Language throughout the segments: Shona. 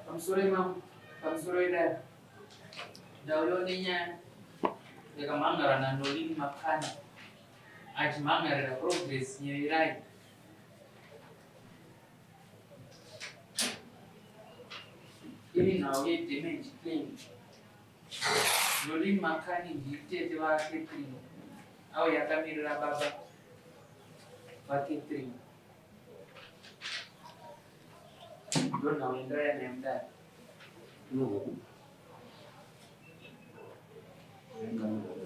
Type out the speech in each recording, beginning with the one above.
Pamusoro imambo, pamusoro idare. Ndauyawo nenyaya yakamhan'ara naNolin Makani achimhan'arira Progress Nyeverai. Iri nhau yedamage claim. Nolin Makani nditete vaCatherine auya akamirira baba vaCatherine. Ndonhau yandauya nayo mudare.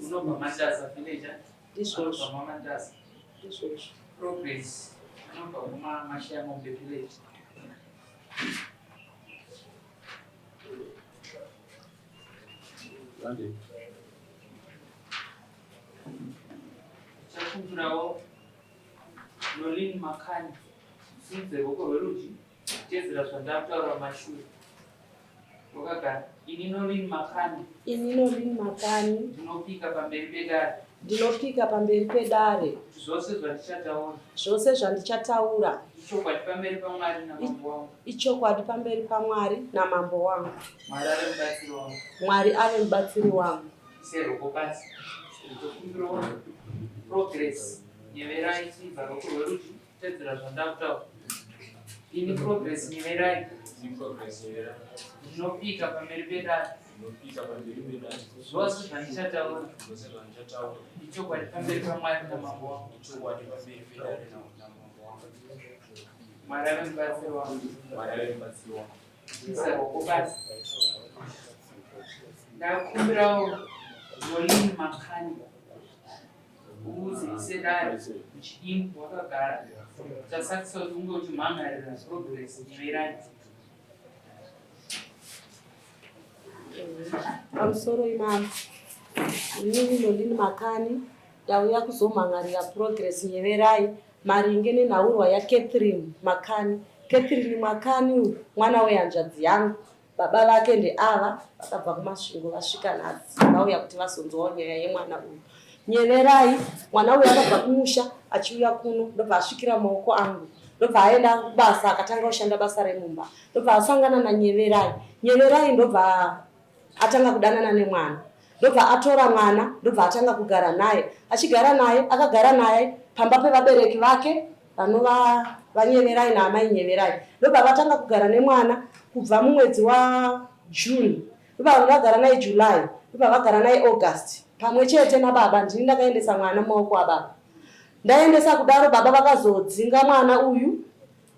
Unobva Mandasa village. Ndizvozvo. Unobva maMandasa. Ndizvozvo. Progress. Unobva kumaMashayamombe village. Chakumbirawo Nolin Makani simudze ruoko rwerudyi teedzera zvandakutaura mumashure. Wakagara. Ini Nolin Makani. Ini Nolin Makani. Ndinopika pamberi pedare. Ndinopika pamberi pedare. Kuti zvose zvandichataura. Zvose zvandichataura. Ichokwadi pamberi paMwari namambo wangu. Ichokwadi pamberi paMwari namambo wangu. Mwari ave mubatsiri wangu. Mwari ave mubatsiri wangu. Seruoko pasi. Ndokumbirawo progress. Nyeverai simudza ruoko rwerudyi tedzera zvandakutaura. Ini progress nyeverai. Ini progress nyeverai. Ndinopika pamberi pedare. Ndinopika pamberi pedare. Zvose zvandichataura. Zvose zvandichataura. Ichokwadi pamberi paMwari namambo wangu. Ichokwadi pamberi pedare namambo wangu. Mwari ave mubatsiri wangu. Mwari ave mubatsiri wangu. Isa ruoko pasi. Ndakumbirawo Nolin Makani uzivise dare muchidimbu wakagara chasakisa kuti unge uchimhan'arira progress nyeverai. Pamusoro imambo, inini Nolin Makani ndauya kuzomhan'arira Progress Nyeverai maringe nenhaurwa yaCatherine Makani. Catherine Makani uyu mwana wehanzvadzi yangu, baba vake ndeava vakabva kuMasvingo vasvika nhasi vauya kuti vazonzwawo nyaya yemwana uyu. Nyeverai, mwana uyu akabva kumusha achiuya kuno ndobva asvikira maoko angu ndobva aenda kubasa akatanga kushanda basa remumba ndobva asangana naNyeverai. Nyeverai ndobva atanga kudanana nemwana ndobva atora mwana ndobva atanga kugara naye achigara naye akagara naye pamba pevabereki vake vanova vanyeverai naamai nyeverai ndobva vatanga kugara nemwana kubva mumwedzi wajune ndobva vagara naye july ndobva vagara naye august pamwe chete nababa ndini ndakaendesa mwana mumaoko ababa ndaendesa kudaro baba vakazodzinga mwana uyu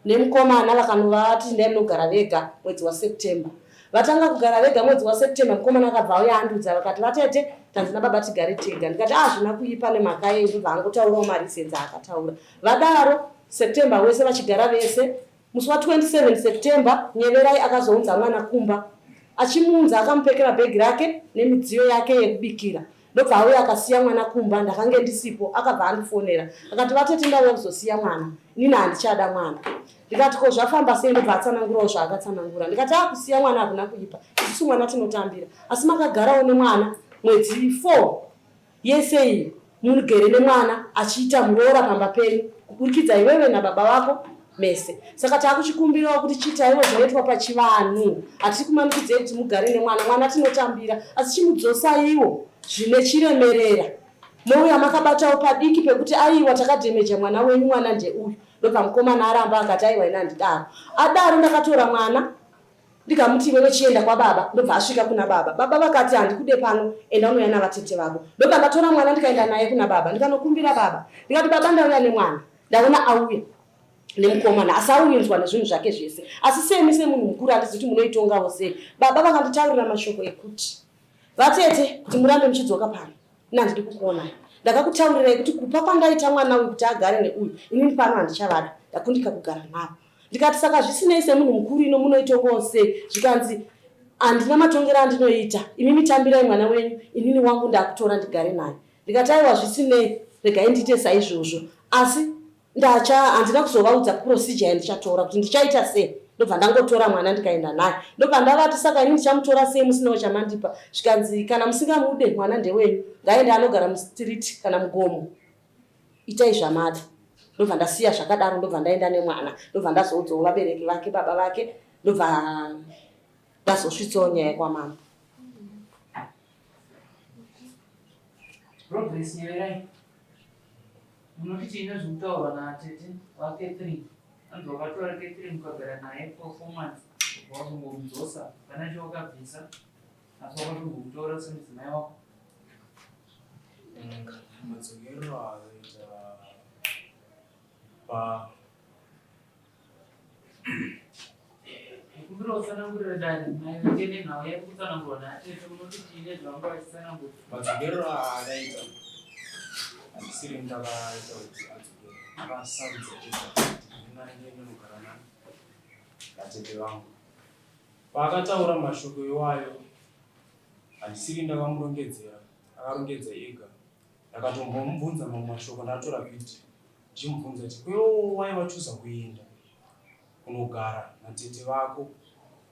Nemukomana vakanovati ndai munogara vega mwedzi waSeptember. Vatanga kugara vega mwedzi waSeptember mukomana akabva auya andiudza vakati vatete tanzi nababa tigare tega ndikati ah zvina kuipa nemhaka yei ndobva angotaurawo mareasons aakataura. Vadaro September wese vachigara vese musi wa 27 September Nyeverai akazounza mwana kumba achimuunza akamupekera bhegi rake nemidziyo yake yekubikira Ndobva auya akasiya mwana kumba ndakange ndisipo akabva andifonera akati vatete ndauya kuzosiya mwana inini handichada mwana ndikati ko zvafamba sei ndobva atsanangurawo zvaakatsanangura ndikati akusiya mwana hakuna kuipa isusu mwana tinotambira asi makagarawo nemwana mwedzi 4 yese iyi mugere nemwana achiita muroora pamba penyu kuburikidza iwewe nababa vako mese saka takuchikumbirawo kuti chiitaiwo zvinoitwa pachivanhu hatisi kumanikidzei kuti mugare nemwana mwana tinotambira asi chimudzosaiwo zvine chiremerera mouya makabatawo padiki pekuti aiwa takadhemeja mwana wenyu mwana ndeuyu ndobva mukomana aramba akati aiwa ina handidaro adaro ndakatora mwana ndikamuti iwewe chienda kwababa ndobva asvika kuna baba baba vakati handikude pano enda unouya navatete vako ndobva ndatora mwana ndikaenda naye kuna baba ndikanokumbira baba ndikati baba ndauya nemwana ndaona auya nemukomana asi auinzwa nezvinhu zvake zvese asi semi semunhu mukuru handizi kuti munoitongawo sei baba vakanditaurira mashoko ekuti vatete kuti murambe muchidzoka pano ini handidi kukuonai ndakakutaurirai kuti kupa kwandaita mwana uyu kuti agare neuyu inini pano handichavada ndakundika kugara navo ndikati saka zvisinei semunhu mukuru ino munoitongawo sei zvikanzi handina matongero andinoita imi mitambirai mwana wenyu inini wangu ndakutora ndigare naye ndikati aiwa zvisinei regai ndiite saizvozvo asi ndacha handina kuzovaudza procedure yandichatora kuti ndichaita sei ndobva ndangotora mwana ndikaenda naye ndobva ndavati saka ini ndichamutora sei musinawo chamandipa zvikanzi kana musingamude mwana ndewenyu ngaende anogara mustreet kana mugomo itai zvamada ndobva ndasiya zvakadaro ndobva ndaenda nemwana ndobva ndazoudzawo vabereki vake baba vake ndobva Tazosvitsawo nyaya kwamambo. Progress nyeverai. Munoti chii nezvekutaurwa natete vaCatherine? Hanzi wakatora Catherine ukagara naye for 4 months, ubva wazongomudzosa, hapana chawakabvisa, asi wakatongomutora semudzimai wako. Madzokerero akaita pa Ndikumbira utsanangurire dare maringe nenhau yari kutsanangurwa natete. Munoti chii nezvavanga vachitsanangura? Madzokerero aakaita, handisiri ndakaita kuti adzokere. Akasarudza ega kuti ndinange ndinogara nani natete vangu. Paakataura mashoko iwayo, handisiri ndakamurongedzera, akarongedza ega. Ndakatombomubvunza mamwe mashoko, ndatora vhidhiyo ndichimubvunza kuti kwewo wai wachuza kuenda kunogara natete vako.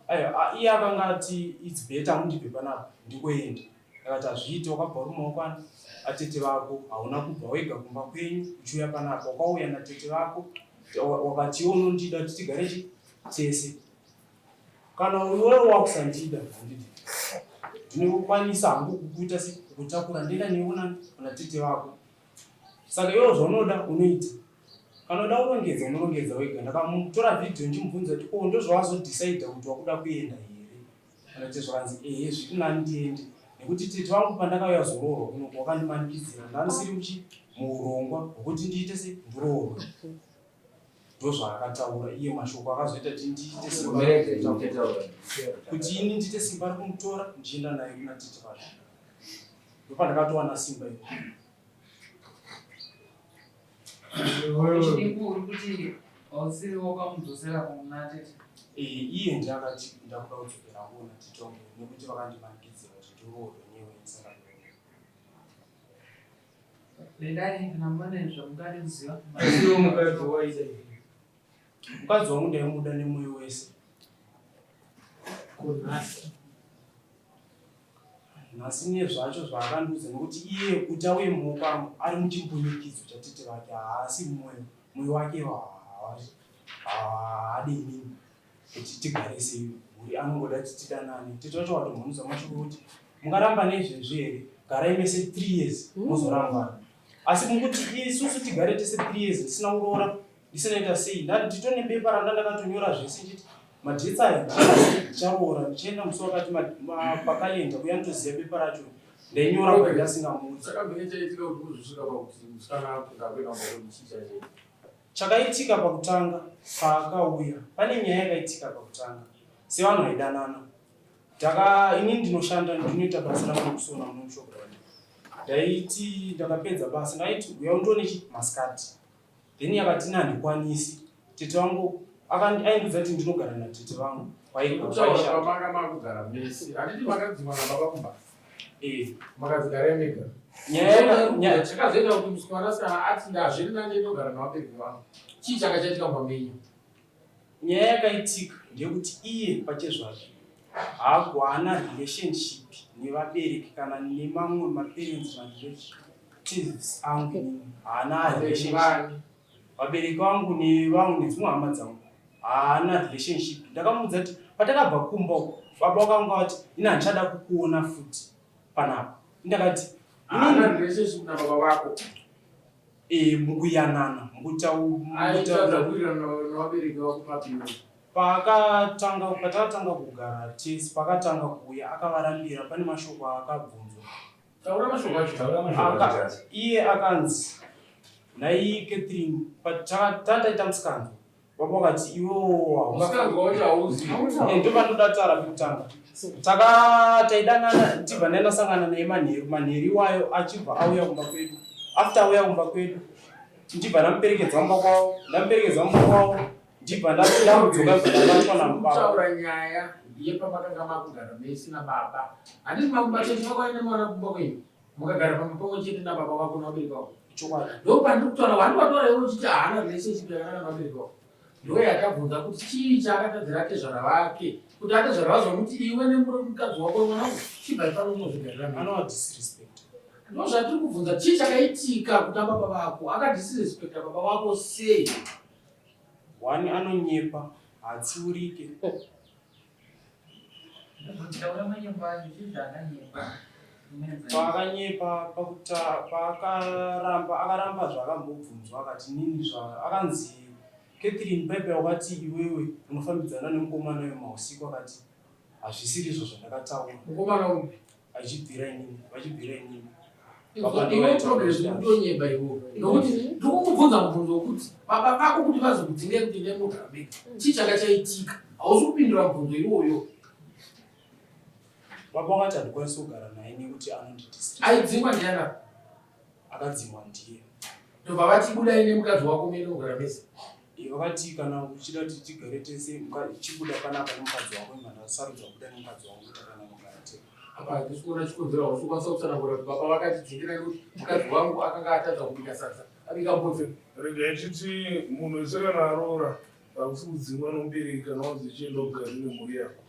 Aiwa, iye akanga ati it's better undibve panapa ndingoenda. Ndakati hazviite, wakabva uri mumaoko ani atete vako, hauna kubva wega kumba kwenyu uchiuya panapa, wakauya natete vako, wakati iwe unondida kuti tigare chi tese. Kana iwewe wakusandida, handidi, ndinokwanisa hangu kukuita se kukutakura ndienda newe kuna tete vako. Saka iwewe zvaunoda unoita, kana uda kurongedza unorongedza wega. Ndakamutora vhidhiyo ndichimubvunza kuti ko ndozvawazodhisaidha kuti wakuda kuenda here? Kana kuti zvakanzi ehe, zviri nani ndiende nekuti tete vangu pandakauya zoroorwa kunoko wakandimanikidzira, ndandisiri kuchi muurongwa hwekuti ndiite se ndiroorwe. Ndozvaakataura iye, mashoko akazoita kuti ndiite simba kuti ini ndiite simba rekumutora ndichienda naye kuna tete vake. Ndopandakatowana simba iro. Chidimbu, uri kuti hausiri wakamudzosera kuna tete? Iye ndiye akati ndakuda kudzokera kuona tete wangu nekuti vakandimanikidzira kuti ndiroorwe newe ndisingadi. Vedai, kana mune zvamungade kuziva. Asiwo mukadzi waita izvi? Mukadzi wangu ndaimuda nemwoyo wese. Kunhasi? Nhasi nezvacho zvaakandiudza, nekuti iye kuti auye mumaoko angu ari muchimbunyikidzo chatete vake, haasi mwoyo, mwoyo wake haadi inini kuti tigare semhuri, anongoda kuti tidanane. Tete vacho vatombomuudza mashoko ekuti mungaramba neizvezvi here, garai mese 3 years muzorambana. Asi mukuti isusu tigare tese 3 years ndisina kuroora, ndisina ita sei, nditone bepa randa ndakatonyora zvese nchiti madates aya ndicharoora, ndichienda musi wakati pakalenda kuya, nditoziva bepa racho ndainyora pa ndasingamuudzi. Chakambenge chaitika kuti kuzosvika pakuti musikana ngakuenda kumba chii chacho? Chakaitika pakutanga, paakauya, pane nyaya yakaitika pakutanga. Sevanhu vaidanana, taka ini ndinoshanda, ndinoita basa rangu rekusona muno muShoprite. Ndaiti ndakapedza basa ndaiti uya undione chi masikati, then yakati ini handikwanisi, tete vangu aindiudza kuti ndinogara natete vangu. Kutaura kwaishanda. Pamanga makugara mese, handiti makadzimwa nababa kumba? Eh. Makadzigara mega? Nyaya Chakazoita kuti musikana ati ndazviri nanje ndogara navabereki vangu, chii changa chaitika mumba menyu? Nyaya yakaitika ndeyekuti iye pachezvake haana relationship nevabereki kana nemamwe maparents, marelatives angu inini haana relationship. Vani? Vabereki vangu nevangu nedzimwe hama dzangu haana relationship. Ndakamuudza kuti patakabva kumba uko baba vakanga vati ini handichada kukuona futi panapa. Ndakati Haana relationship nababa vako? Mukuyanana Aitadza kuwirirana navabereki vako papi? Paakatanga, patakatanga kugara tese, paakatanga kuuya akavarambira. Pane mashoko aakabvunzwa. Taura mashoko acho. Taura mashoko acho. Iye akanzi nai Catherine tataita musikanzwa, baba vakati iwewo Musikanzwa wacho hauzivi. Ndopanoda tara pekutanga. Taka taidanana, ndibva ndandasangana naye manheru, manheru iwayo achibva auya kumba kwedu. After auya kumba kwedu, ndibva ndamuperekedza kumba kwavo, ndamuperekedza kumba kwavo, ndibva ndakudzoka, bva ndabatwa nababa. Kutaura nyaya yepamakanga makugara mese nababa, handiti makubateti vako nemwana kumba kwenyu, mukagara pamba pamwe chete nababa vako navabereki vako? Chokwadi. Ndo pandiri kutaura, wandi watora iwe uchiti haana relationship yakanaka navabereki vako. Ndo yakabvunza kuti chii chaakatadzira atezvara vake kuti atezvara vazomuti iwe nemukadzi wako, mwana wangu, chibva pano unozvigarira mene. Anova disrespect. Ndo zvatiri kubvunza, chii chakaitika kuna baba vako? Akadisrespecta baba vako sei? One, anonyepa, haatsiurike. Taura manyepo acho, chii zvaakanyepa? Paakanyepa pakuta paakaramba akaramba zvaakambobvunzwa akati nini zva akanzi Catherine paipa wakati iwewe unofambidzana nemukomana uyo mausiku akati hazvisiri izvo zvandakataura. Mukomana upi? Achibvira inini, vachibvira inini. Iwe Progress ukutonyeba iwe. Nokuti ndikukubvunza mubvunzo wekuti baba vako kuti vazokudzingai kuti endai munogara mega. Chii changa chaitika? Hausi kupindura mubvunzo iwoyo. Baba vakati handikwanisi kugara naye nekuti anondidisrespect. Aidzingwa ndiani apa? Akadzingwa ndiye. Ndobva vati budai nemukadzi wako muende kugara mese. Eh, vakati kana uchida kuti tigare tese chibuda panapa nemukadzi wako imba ndasarudza kubuda nemukadzi wangu takana kugara tega. Apa handisi kuona chikonzero hausi kukwanisa kutsanangura kuti baba vakatidzingira nekuti mukadzi wangu akanga atadza kubika sadza abika mbudzi. Regai titi munhu wese kana aroora hakusi kudzingwa nomubereki kana wanzi chienda ugare nemhuri yako.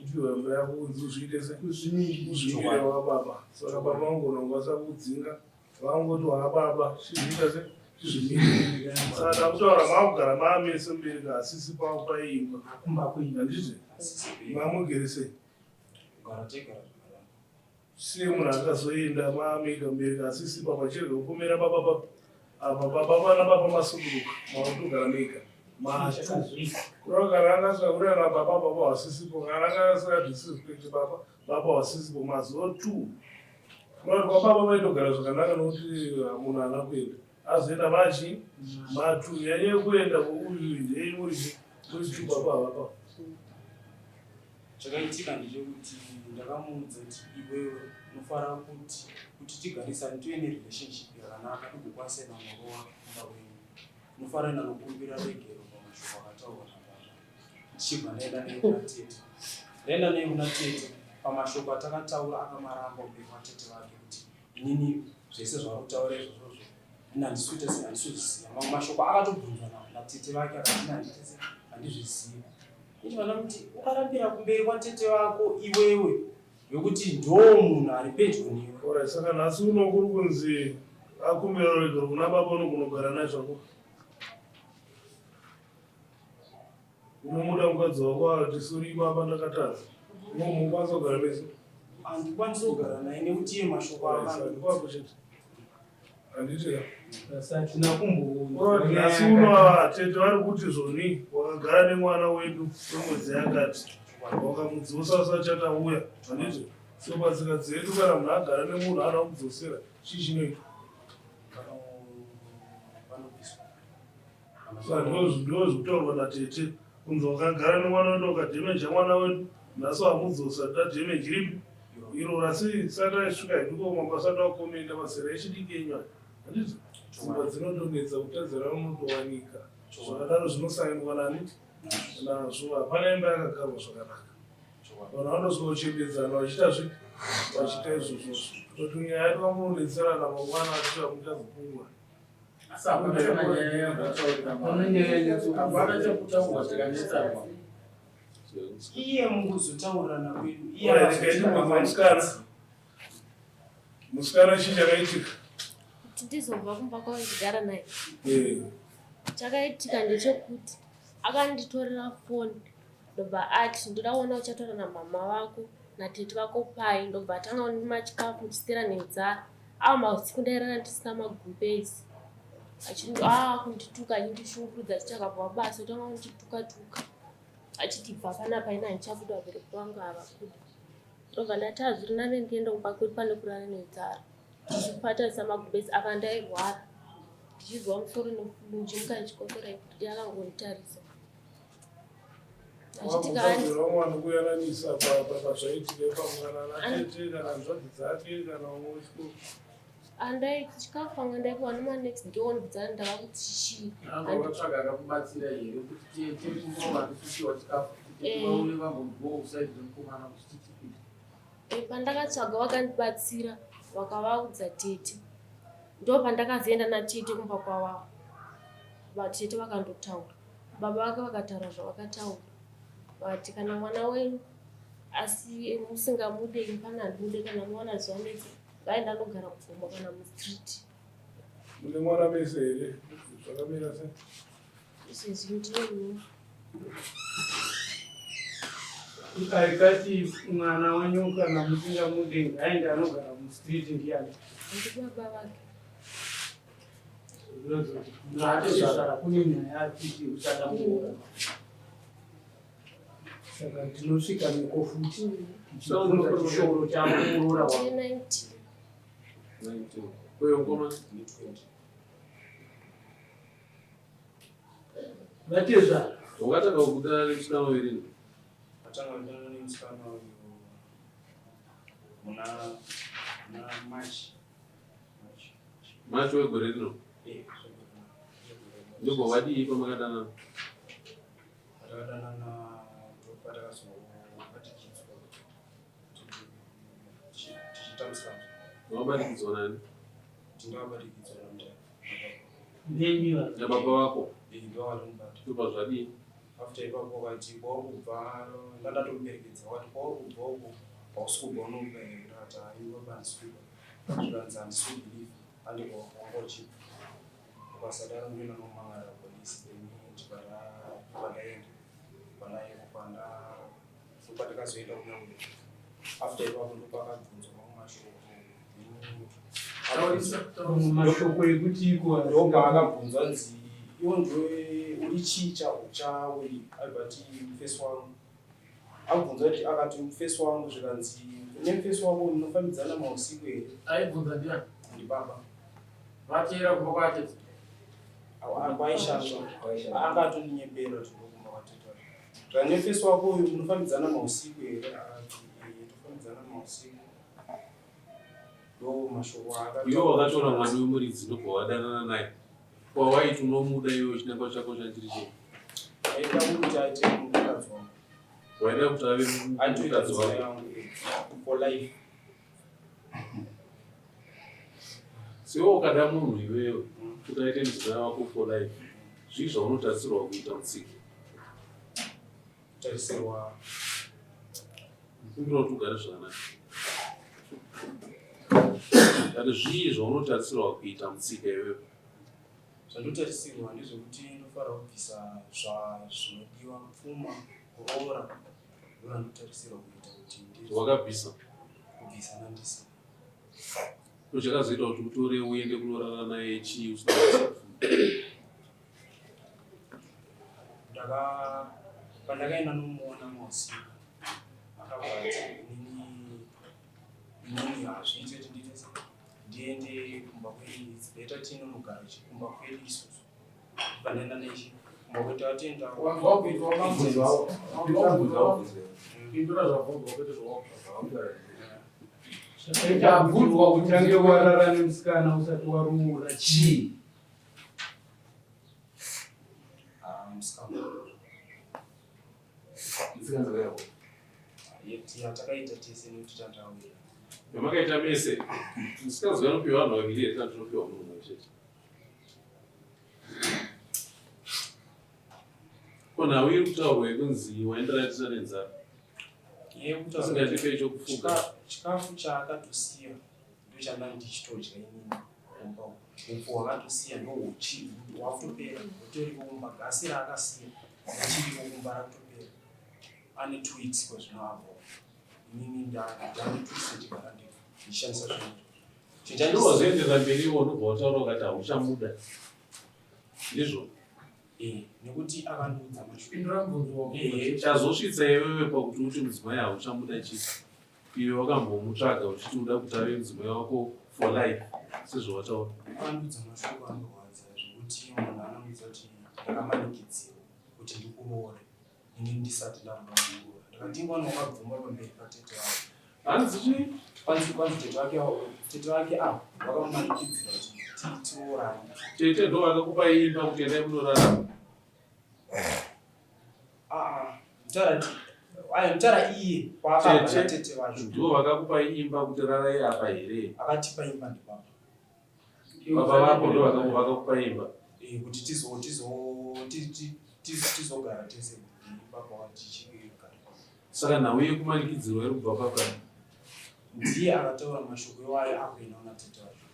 Upiwa imba yako kunzi uzviite se uzvimirire wababa. Saka baba vangona kukwanisa kudzinga vangoti wababa chizviita se chizvimirire. Saka takutaura makugara maamese mubereki asisi pavo paimba. Handiti? Mamugere sei? Kugara tegara zvakanaka. Sei munhu akazoenda maamega mubereki asisi papa chirega kupomera baba papi apa baba vana baba masuduruka makutogara mega matu kureva kana anga asikakureva nababa baba wasisipo kana anga asikadisrespect baba baba wasisipo mazuva two kureva kuti kwababa vaitogara zvakanaka nokuti munhu haana kuenda azoenda machi matu nyaya yekuenda uyu ndei muri muri two baba havapa Chakaitika ndechekuti ndakamuudza kuti iwewe unofara kuti kuti tigarisane tive nerelationship yakanaka tigokwanisa nanorowa kumba kwenyu unofara nanokumbira regero pamashoko akataurwa nababa ndichibva ndaenda naye kuna tete ndaenda naye kuna tete pamashoko atakataura akamaramba kumberi kwatete vake kuti inini zvese zvauri kutaura izvozvozvo ini handisi kuita se handisi kuzviziva mamwe mashoko akatobvunzwa natete vake akati ini handiti se handizvizivi Ichivana kuti ukarambira kumberi kwatete vako iwewe wekuti ndo munhu ari pedyo newe. Alright, saka nhasi uno kuri kunzi akumbira ruregero kuna baba unogonogara naye zvako. Unomuda mukadzi wako akati sori baba ndakatadza. Unomukwanisa kugara mese? Handikwanisi kugara naye nekuti iye mashoko akandikwako chete. Handiti ka? Hatina kumboona. Nhasi uno tete vari kuti zvoni wakagara nemwana wedu kwemwedzi yakati wakamudzosa usati atauya. Handiti? So patsika dzedu kana munhu agara nemunhu anoda kudzosera chii chinoitwa? Vanobviswa. Ndozvekutaurwa natete kunzi wakagara nemwana wedu wakadhemeja mwana wedu nhasi wamudzosa da dhemeji ripi iro rasi sati aisvika hedu komamba asati wakomenda mazera echidiki enyu aya handiti dzimba dzinotonetsa kutadzira unotowanika zvakadaro zvinosainwa nani nazvo hapana imba yakagarwa zvakanaka vanhu vanosvika kuchembedzana vachiita zvi vachiita izvozvozvo kutoti nyaya yedu vamunonetserana mangwana achiita muchazopungwa Asi hapana kana nyaya yambotaurika Hapana nyaya yanyatso- Hapana chekutaurwa chakanetsana. Iye mukuzotaurirana kwedu iye Alright, akazoti kaiti ndakafamba musikana. Musikana chii chakaitika? Kuti ndizobva kumba kwavo ndichigara naye. Eh, Chakaitika ndechekuti akanditorera foni ndobva ati ndoda kuona uchataura namama vako natete vako pai ndobva atanga kundima chikafu ndichiswera nenzara Awo mausiku ndairara ndisina magumbezi achindi ah kundituka achindishungurudza achiti akabva basa otanga kundituka tuka achiti bva panapa ini handichakuda vabereki vangu havakuda ndobva ndati hazviri nane ndiende kumba kwedu pane kurara nenzara ndichipatarisa magumbezi apa ndairwara ndichizwa musoro nefulu ndichimuka ndichikosora yakangonditarisa Wakutsvagirawo kuyananisa pazvaitika ipapo kana natete kana hanzvadzi dzake kana vamwe vechikoro. Andai chikafu anga ndaipiwa nemanext door ndidza ndava kuti chii. Anga wakatsvaga akakubatsira here kuti tete kumba vanosusiwa chikafu kuti tete Eh. vauye vambonzwawo kusaidi remukomana kuti chichipita. Eh, pandakatsvaga vakandibatsira vakavaudza tete ndo pandakazoenda natete kumba kwavavo vatete vakandotaura Baba vake vakataura zvavakataura vati kana mwana wenyu asi musingamude ini pana handimude kana muwana zuva mese ngaenda anogara kugomo kana mustreet. Mune mwana mese here? Zvakamira sei? Izvezvi ndine mumwe. Aikati mwana wenyu kana musingamude ngaende anogara mustreet ndiyani? Ndibaba vake. Atezvara kune nyaya achiti usada kuora. Saka tinosvika neko futi tichibvunza chishoro chako muroora wako. 19. 19. Uyo mukoma? 20. Vatezvara. Wakatanga kudanana nemusikana uyu rini? Atanga kudanana nemusikana uyu muna muna March. March. March wegore rino? Eh, Ndobva wadii pamakadanana? Patakadanana ndopatakazobatikidzwa tichiita musikana. Wakabatikidzwa nani? Ndingabatikidzwa namudhara. Nemi vanhu. Nababa vako? Eh, ndovatomubata. Ndobva zvadii? After ipapo wakati kwauri kubva ndandatomuperekedza wakati kwauri kubva uko hausi kubva unomupa here ndakati hai baba handisi kubva zvikanzi handisi kubelieve andibva wanga uchibva ukasadaro ndoenda nomangara polisi then ndibva ndaenda pandaenda panda ndopandakazoenda kuna uyo after ipapo ndopakabvunzwa mamwe mashoko. Mashoko ekuti iko ndopaakabvunzwa nzi iwo ndiwe uri chii chauri aibva ati mufesi wangu abvunzwa kuti akati mufesi wangu zvikanzi une mufesi wako munofambidzana mausiku here Aibvunza ndiani? Ndibaba. Vateera kumba kwatete. Kwaishanda anga atoninyepera kuti ndokumba kwatete zvane mufesi wako uyu munofambidzana mausiku here akati "Eh, tofambidzana mausiku ndo mashoko aakataura. Iwe wakatora mwana wemuridzi ndobva wadanana naye. Kwawaiti unomuda iwe chinangwa chako changa chiri chei? Aida kuti aite mukadzi wangu. Waida kuti ave Aitoita mukadzi mudzimai wako. wangu for life. Sewe ukada munhu iwewe kuti aite mudzimai wako for life, zvii zvaunotarisirwa kuita mutsika? Kutarisirwa Kumbira kuti ugare zvakanaka. Kati zvii zvaunotarisirwa kuita mutsika iwewe? Zvandotarisirwa ndezvekuti ndofanira kubvisa zvinodiwa pfuma kuroora ndozvandotarisirwa kuita kuti ndi Wakabvisa? Kubvisa nandisi. Ndochakazoita kuti utore uende kunorara naye chii usina kubvisa pfuma? Ndaka pandakaenda nomuona mausiku akabva ati inini inini hazviite kuti ndiite sei ndiende kumba kwedu it's better tinonogara kumba kwedu isusu pandaenda nechi kumba kwedu tatoenda Wanzwa kuitwa wabvunzwa. Wanzwa pindura zvabvunzwa kwete zvawabvunzwa. Zvakaita kuti utange warara nemusikana usati waroora chii? Ah, musikana. Musikanzwa yako. Yatakaita tese nekuti tandawira. Yamakaita mese. Musikanzwa inopiwa vanhu vaviri here kana tinopiwa munhu mumwe chete? Ko nhau iri kutaurwa yekunzi waindiratidza nenzara. Usingandipe chokufuka. Chikafu chaakatosiya ndochandanga ndichitodya inini kumba uko. Upfu hwakatosiya ndohuchi hwakutopera hutoriko kumba gasi raakasiya richiriko kumba rakutopera ane 2 weeks kwezvino abva inini ndane 2 weeks ndichigara ndega ndichishandisa zvinhu. Ndowazoenderera mberi iwe unobva wataura ukati hauchamuda. Ndizvo? Eh, nekuti akandiudza mashoko. Pindura mubvunzo wako. Ehe, chazosvitsa iwewe pakuti uti mudzimai hauchamuda chii? Iwe wakambomutsvaga uchiti uda kuti ave mudzimai wako for life sezvawataura. Akandiudza mashoko anorwadza zvekuti munhu anondiudza kuti ndakamanikidzirwa kuti ndikuroore ini ndisati ndakuda kumuroora. Ndakati ingwani wakabvuma pamberi patete vako. Hanzi chii? Kwanzi kwanzi tete vake tete vake avo vakamumanikidzira kuti tiroorane. Tete ndo vakakupa imba kuti endai munorarama. Ah, mutaura ayo mutaura iye kwaakabva Tete natete vacho. Ndivo vakakupa imba kuti rarai apa here? Akatipa imba ndibaba. Baba vako ndo vakakupa imba. Eh, kuti tizo tizo tizogara tese baba tichigara. Saka nhau yekumanikidzirwa iri kubva papa. Ndiye akataura mashoko iwayo akuenda kuna tete vacho.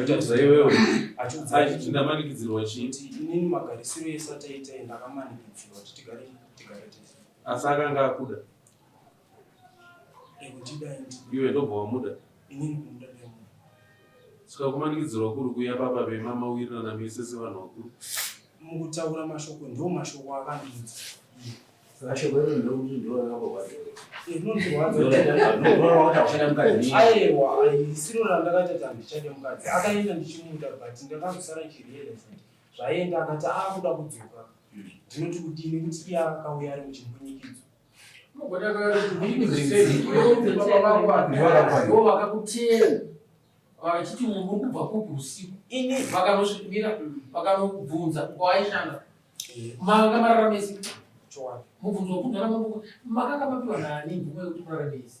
Achiudza iwewe. Achiudza Achiti ndamanikidzirwa chii? Kuti inini magarisiro ese ataita ndakamanikidzirwa kuti tigare tese. Asi akanga akuda. Iwe ndobva wamuda. Saka kumanikidzirwa kuri kuya papa vema mawirirana mese sevanhu vakuru. Mukutaura mashoko ndiwo mashoko akandiudza. Saka shoko iro ndokuti ndiwo rakakurwadza. Rinondirwadza. Aiwa, isiro randakaita kuti handichade mukadzi. Akaenda ndichimuda but ndakazosara ndichirealize kuti zvaenda akati akuda kudzoka. Ndinoti kudini kuti iye akauya ari muchimbunyikidzo. Vakakuteera vachiti uri kubva kupi usiku vakanosvira vakanobvunza kwawaishanda manga mararamesi mubvunzo wekubvunza namambo makanga mapiwa nani mvumo yekuti muraramesi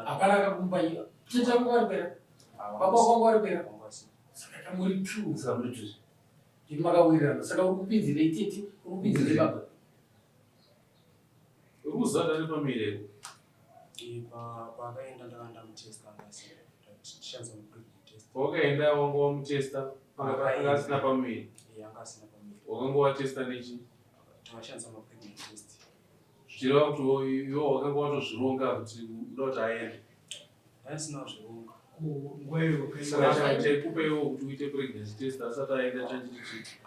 hapana akakumba iyo tete vanga vari kwera baba vanga vari kwera saka kamuri two ndimi makawirirana saka uri kupinzirei tete uri kupinzirei baba Uri kuzada nepamiri here? Eh, paakaenda ndakanga ndamutesta anga asina. Ndichanzwa pregnant test. Pawakaenda wanga wamutesta anga asina pamuviri? Eh, anga asina pamuviri. Wakanga watesta nechi? Takashandisa ma pregnant test. Zvichireva kuti iwe wakanga watozvironga kuti uda kuti aende? Ndasina kuzvironga. Saka chaikupa iwe kuti uite pregnancy test asati aenda chanchiti chii?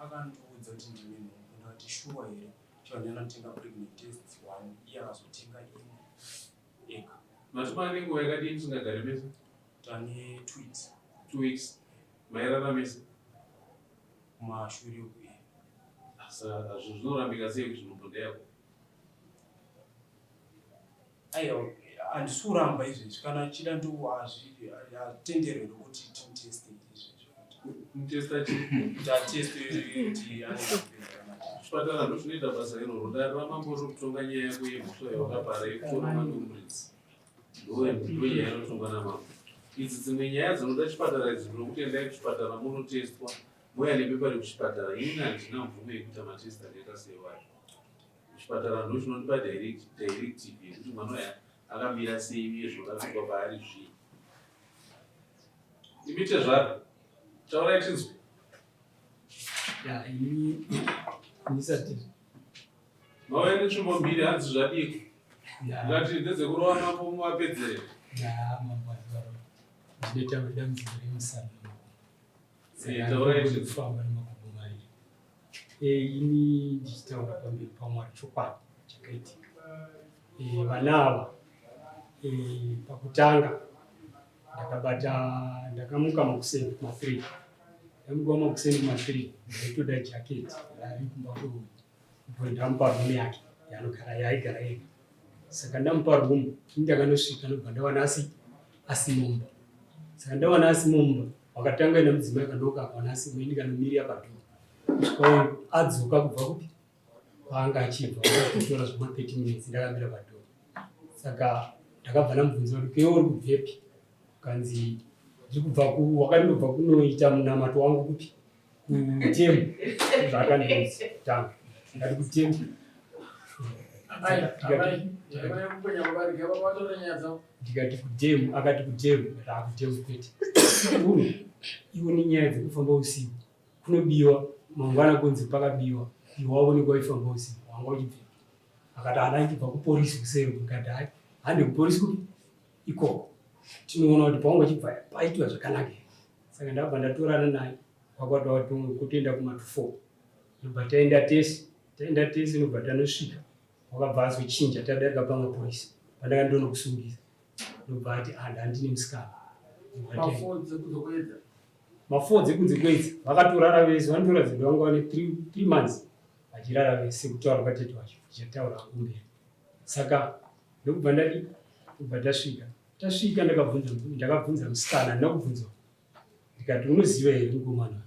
Akandiudza kuti ndine nhumbu ndakati shuwa here? Ndanotenga pregnant test one iye akazotenga imwe ega. Mati mane nguva yakadii musingagare mese? Tane 2 weeks. 2 weeks. Mairara mese? Kumashure uku eh. Saka zvinhu zvinorambika sei kuti nhumbu ndeyako? Aiwa handisi kuramba izvezvi kana achida ndo hazvitenderwe kuti timuteste izvezvi. Kumutesta chii? Kuti ateste kuti anenge kana Chipatara ndo chinoita basa iroro. Dare ramambo riri kutonga nyaya yako yemhosva yawakapara yekutora mwana wemuridzi. Ndo nyaya inotongwa namambo. Idzi dzimwe nyaya dzinoda chipatara idzi ndinokuti endai kuchipatara munotestwa mouya nepepa rekuchipatara. Inini handina mvumo yekuita matest akaita seiwayo. Chipatara ndo chinondipa directive yekuti mwana uyu akamira sei uye zvakapikwa paari zvii. Imi tezvaro, taurai tinzwe. Ya, ini ndisati Mauya netsvimbo mbiri hanzi zvadiko. Ngati ndedzekurova mambo muvapedzere. Ya, mambo azvaro. Ndinoita dambudziko remusana. Eh, taurai tinzwe. Kufamba nemakumbo maviri. Eh, ini ndichitaura pamberi paMwari chokwadi chakaitika. Eh, vana ava eh, pakutanga ndakabata ndakamuka makuseni kuma3 ndamuka makuseni kuma3 ndaitoda jaketi rari kumba kweuyu ubvo ndamupa rumu yake yaanogara yaaigara ega saka ndamupa rumu ini ndakanosvika ndobva ndawana asi asi mumba saka ndawana asi mumba wakatanga ina mudzimai kandoka akawana asi ini ndikanomirira padhoo kusvika uyu adzoka kubva kupi kwaanga achibva kutora zvema 30 minutes ndakamira padhoo saka ndakabva ndamubvunza kuti kewe uri kubvepi kanzi ndiri kubva ku wakandobva kunoita munamato wangu kupi kutemu zvaakandiudza tanga ndikati kutemu ndikati kudhemu akati kudhemu ndikati akudhemu kwete uno iwo nenyaya dzekufamba usiku kunobiwa mangwana kunzi pakabiwa iwe waonekwa waifamba usiku wanga uchibvepi akati hana ndichibva kuporisi kuseri ndikati hai hande kuporisi kupi ikoko tinoona kuti paunga uchibva paitwa zvakanaka here saka ndabva ndatorana naye kwakwatwa kutoenda kuma 4 ndobva taenda tese taenda tese ndobva tanosvika wakabva azochinja tadarika pamaporisa pandaka ndonokusungisa ndobva ati ah ndandine musikana mafo dzekunze kwedza vakatorara vese vanotoratidza kuti vanga vane 3 months vachirara vese kutaura kwatete wacho tichataura kumberi saka ndokubva ndadi kubva tasvika tasvika ndakabvunza ndakabvunza musikana handina kubvunzwa ndikati unoziva here mukomana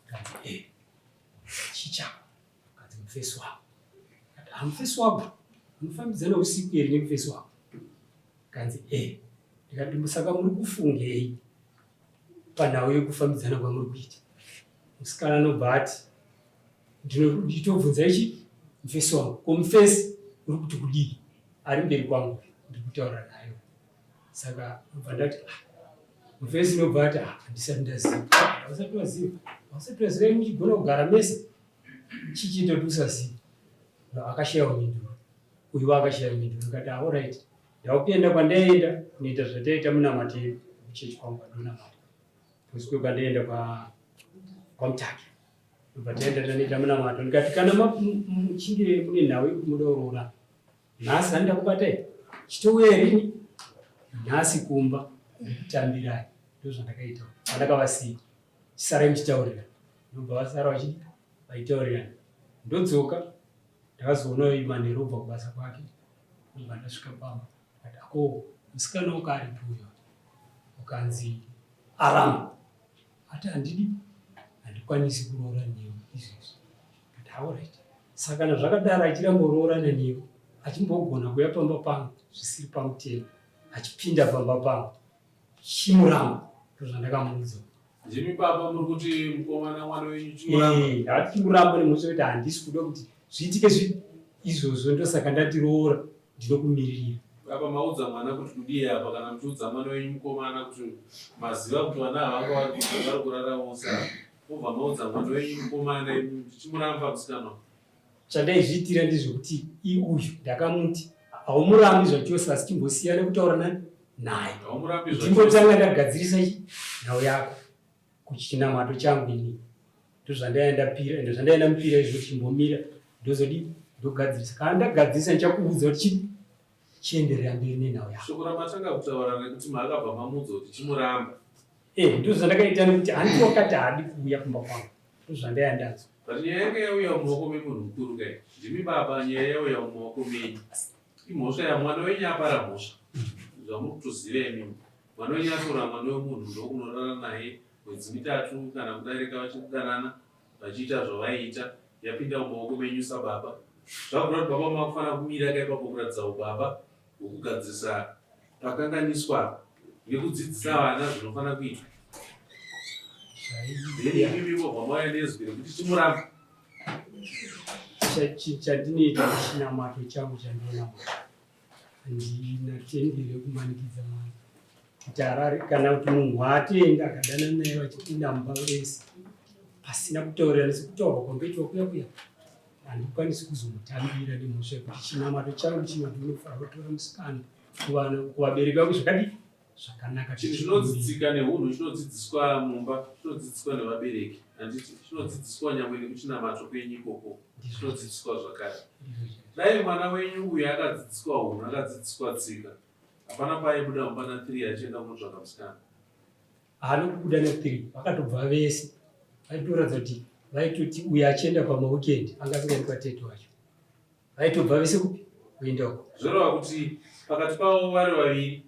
kanzi e chichako kanzi mufesi wako kati hamufesi wako unofambidzana usiku here nemufesi wako kanzi e ndikati saka muri kufungei panhau yekufambidzana kwamuri kuita musikana anobva ati ndinotobvunza ichi mufesi wangu ko mufesi uri kuti kudii ari mberi kwangu ndiri kutaura nayo saka ndobva ndati ah, mufesi inobva ati ah, handisati ndaziva hausati waziva hausati waziva muchigona kugara mese chichiita kuti usaziva akashayiwa mhinduro. Uyu akashaya mhinduro ndikati alright ndakuenda kwandaenda kunoita zvataita munamato yedu kuchechi kwangu kwandinonamata. Kuswe kwandaenda kwa kwaMutake. Ndobva taenda tanoita munamato ndikati kana muchinge mune nhau yekuti muda kuroora nhasi handakubatai chitouya rini nhasi kumba ndikutambirai ndozvandakaita pandakavasiya chisarai muchitaurira ndobva vasara vachidi vaitaurirana ndodzoka ndakazoona uyu manheru obva kubasa kwake ndobva ndasvika pamba ndikati ako musikana uka aripi uyo ukanzi aramba ati handidi handikwanisi kuroora newe izvezvi ndikati aorit saka kana zvakadaro achiramba kuroorana newe achimbogona kuya pamba pangu zvisiri pamutemo achipinda pamba pangu chimuramba ndozvandakamuudza Ndimi baba muri kuti mukomana mwana wenyu chimuramba. Eh, ndati chimuramba nemhosva yekuti handisi kuda kuti zviitike zvi izvozvo ndosaka ndati roora ndinokumiririra. Baba maudza mwana kuti kudii apa kana muchiudza mwana wenyu mukomana kuti maziva kuti vana ava vanga vari kuita vari kurara vose apa. Mobva maudza mwana wenyu mukomana imi kuti chimuramba musikana uyu. Chandaizviitira ndezvekuti uyu ndakamuti haumurambi zvachose asi chimbosiyana kutaura nani naye. Haumurambi zvachose. Ndimbotanga ndagadzirisa chi nhau yako kuchinamato changu ini. Ndozvandaiya ndapira ndozvandaiya ndamupira izvo kuti chimbomira ndozodii ndogadzirisa. Kana ndagadzirisa ndichakuudza kuti chi chienderera mberi nenhau yako. Shoko ramatanga kutaura rekuti makabva mamuudza kuti chimuramba. Eh, ndozvandakaita nekuti hanti wakati haadi kuuya kumba kwangu. Ndozvandaiya ndanzwa. But nyaya yanga yauya mumaoko memunhu mukuru kai. Ndimi baba nyaya yauya mumaoko menyu. Imhosva yamwana wenyu apara mhosva. Zvamuri kutoziva imimi. Mwana wenyu atora mwana wemunhu ndokunorara naye mwedzi mitatu kana kudarika vachikudanana vachiita zvavaiita yapinda mumaoko menyu sababa. Zvakura kuti baba makufanira kumira ka ipapo kuratidza ubaba hwekugadzirisa pakanganiswa nekudzidzisa vana zvinofanira kuitwa. Then imimi mobva mauya nezwi rekuti chimuramba. Chandinoita chinamato changu chandinonamata handina tendero yekumanikidza mwana kuti arare kana kuti munhu waatenda akadanana naye vachipinda mumba vese pasina kutaurirana sekutaurwa kwamboitwa kuya kuya handikwanisi kuzomutambira nemhosva yekuti chinamato changu chinoti unofanira kutora musikana kuvana kuvabereki vako zvakadii zvakanaka Chinhu chinonzi tsika nehunhu chinodzidziswa mumba, chinodzidziswa nevabereki, handiti? Chinodzidziswa nyangwe nekuchinamato kwenyu ikoko, chinodzidziswa zvakare. Dai mwana wenyu uyu akadzidziswa hunhu, akadzidziswa tsika, hapana paaibuda mumba na 3 achienda kunotsvaga musikana. Haana kubuda na 3, vakatobva vese. Vaitoratidza kuti vaitoti uyu achienda pamaweekend anga asingaendi kwatete wacho. Vaitobva vese kupi kuenda uko. Zvoreva kuti pakati pavo vari vaviri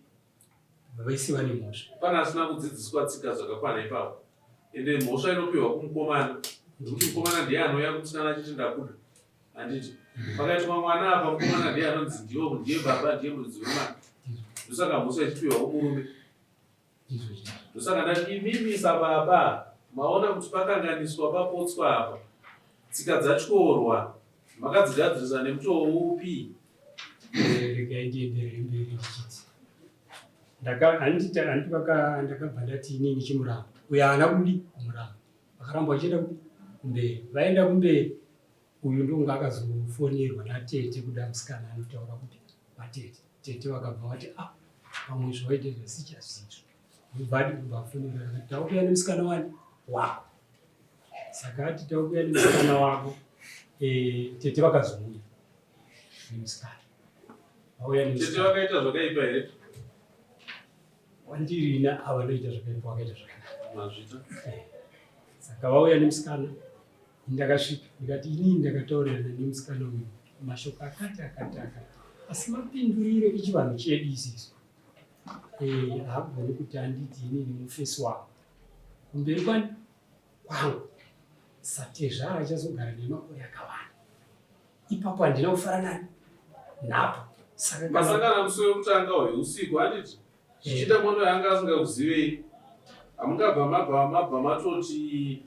vese vane mhosva. Pane asina kudzidziswa tsika zvakakwana ipapo. Ende mhosva inopiwa kumukomana nekuti mukomana ndiye anouya kumusikana achiti ndakuda. Handiti? Pakaitwa mwana apa mukomana ndiye anonzi ndiwo ndiye baba ndiye muridzi wemwana. Ndosaka mhosva ichipiwa kumurume. Ndosaka ndati imimi sababa maona kuti pakanganiswa papotswa apa tsika dzatyorwa makadzigadzirisa nemutoo upi? Regai ndienderere mberi ndichiti ndakabva ndati inini chimuramba uyo haana kudi kumuramba vakaramba vachienda kumberi vaenda kumberi uyu ndonga akazofonerwa natete kuda musikana anotaura kupi vatete Tete vakabva vati ah pamwe zvawaita izvi asichazizvo. Ndobva ati kubva afonera akati takuya nemusikana wani wako. Saka ati takuya nemusikana wako eh, tete vakazouya nemusikana. Vauya nemusikana. Tete vakaita zvakaipa here? Wandirina ava vanoita zvakaipa vakaita zvakanaka. Mazvita. Eh. Saka vauya nemusikana Ndakasvika ndikati inini ndakataurirana nemusikana uyu mashoko akati akati akati asi mapinduriro echivanhu chedu isisu eh, haagoni kuti anditi inini mufesi wako kumberi kwani kwangu satezvara achazogara nemakore akawanda ipapo handina kufara nani napo saka masangana musi wekutanga uyu usiku handiti Zvichiita mwana uyu anga asingakuzivei. Hamungabva mabva mabva matoti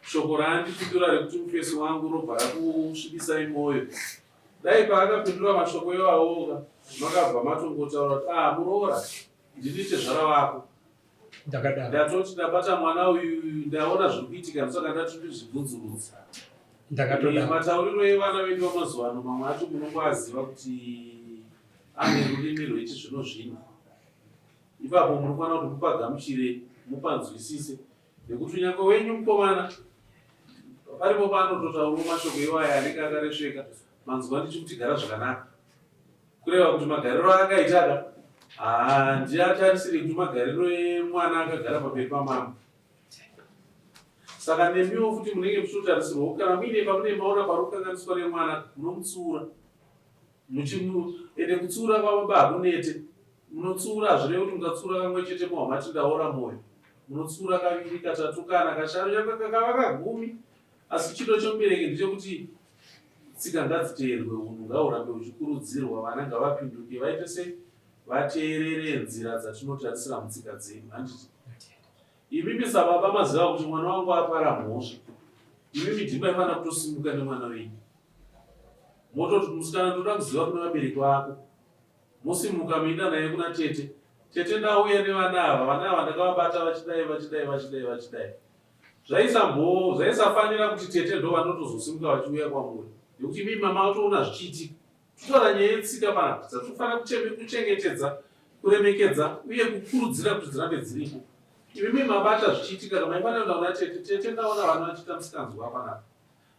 shoko raandipindura rekuti mufesi wangu robva rakusvibisai mwoyo. Dai paakapindura mashoko iwawoka makabva matongotaura kuti ah muroora ndini tezvara vako. Ndakadaro. Ndatoti ndabata mwana uyu ndaona zviri kuitika ndosaka ndati ndizvibvunzurudza. Ndakatodaro. Matauriro evana vedu vamazuva ano mamwe acho munongoaziva kuti. Ane rurimi rwechizvino zvino. Ipapo munofanira kuti mupagamuchire, mupanzwisise nekuti kunyange wenyu mukomana paripo paanototaurawo mashoko iwaya anenge akaresveka manzwa ndichikuti gara zvakanaka kureva kuti magariro aakaita ka handiatarisiri kuti magariro emwana akagara pamberi pamama saka nemiwo futi munenge muchitotarisirwawo kana muine pamunenge maona pari kukanganiswa nemwana munomutsiura Muchimu ende kutsiura kwababa hakunete. Munotsiura hazvirevi kuti mukatsiura kamwe chete mohwa mati ndaora moyo. Munotsiura kaviri, katatu, kana kashanu nyangwe kakava kagumi. Asi chido chemubereki ndechekuti tsika ngadziteerwe, unhu ngahurambe huchikurudzirwa, vana ngavapinduke vaite sei? Vateerere nzira dzatinotarisira mutsika dzedu. Handiti? Imimi sababa maziva kuti mwana wangu apara mhosva. Imimi ndimi maifanira kutosimuka nemwana wenyu. Mototi musikana ndoda kuziva kune vabereki vako. Mosimuka moenda naye kuna tete. Tete ndauya nevana ava, vana ava ndakavabata vachidai vachidai vachidai vachidai. Zvaisambo zvaisafanira kuti tete ndo vanotozosimuka vachiuya kwamuri. Nekuti imimi mama vatoona zvichiitika. Totaura nyaya yetsika panapa dzatinofanira kuchengetedza, kuremekedza uye kukurudzira kuti dzirambe dziripo. Imimi mabata zvichiitika kana maifanira kuenda kuna tete, tete ndaona vana vachiita musikanzwa panapa.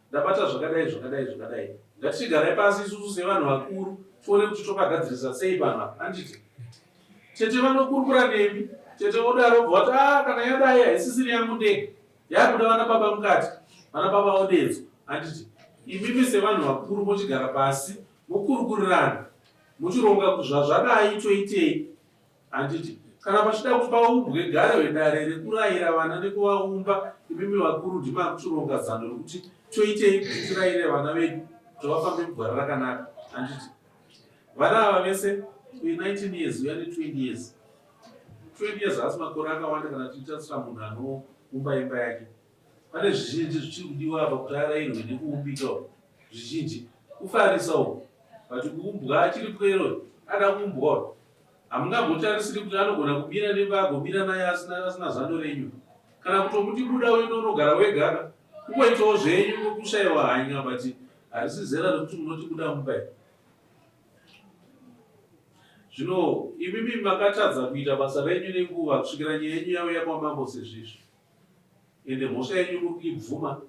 Ndabata zvakadai zvakadai zvakadai. Ngatichigarai pasi isusu sevanhu vakuru tione kuti topagadzirisa sei panhu apa. Handiti? Tete vanokurukura nemi. Tete vodaro vobva vati ah kana yadai haisisiri yangu ndega. Yakuda vana baba mukati. Vana baba vodedzwa. Handiti? Imimi sevanhu vakuru mochigara pasi mokurukurirana mochironga kuti zvazvadai toitei. Handiti kana pachida kuti paumbwe gare wedare rekurayira vana nekuvaumba, imimi vakuru ndimi makuchironga zano rekuti toitei kuti tirayire vana vedu kuti vafambe mugwara rakanaka. Handiti vana ava vese uyu 19 years uya ne 20 years 20 years haasi makore akawanda kana tichitarisira munhu anoumba imba yake. Pane zvizhinji zvichiri kudiwa apa kuti arairwe nekuumbika zvizhinji kufarisa uku but kuumbwa achiri pwero ada kuumbwa Hamungambotarisiri kuti anogona kumira nemba agomira naye asina, asina zano renyu kana kutomuti buda uende unogara wega ka kungoitawo zvenyu kushaiwa hanya but harisi zera rekuti munoti buda mumba iri. Zvino imimi makatadza kuita basa renyu nenguva kusvikira nyaya yenyu yauya kwamambo sezvizvi. Ende mhosva yenyu muri kuibvuma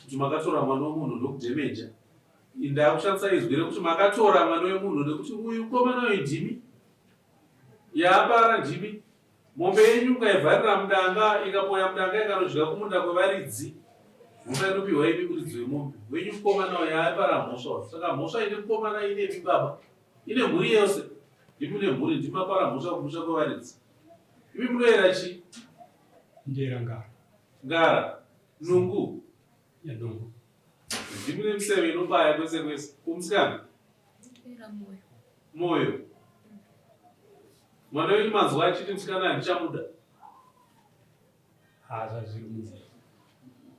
kuti makatora mwana wemunhu ndokudhemeja. Ndakushandisa izwi rekuti makatora mwana wemunhu nekuti uyu mukomana uyu ndimi yaapara ndimi mombe yenyu mukaivharira mudanga ikapoya mudanga ikanodya kumunda kwevaridzi mhosva inopiwa imi muridzi wemombe wenyu mukomana uyu yaapara mhosva saka mhosva ine mukomana inemi baba ine mhuri yose ndimi mune mhuri ndimi mapara mhosva kumusha kwevaridzi imi munoyera chii Ndera ngara. Ngara. Nungu. Ya nungu. Ndimi nemiseve inobaya kwese kwese. Kumusikana? Ndera moyo. Moyo. Mwana wenyu manzwa achiti musikana handichamuda. Ha zvazviri munzeve.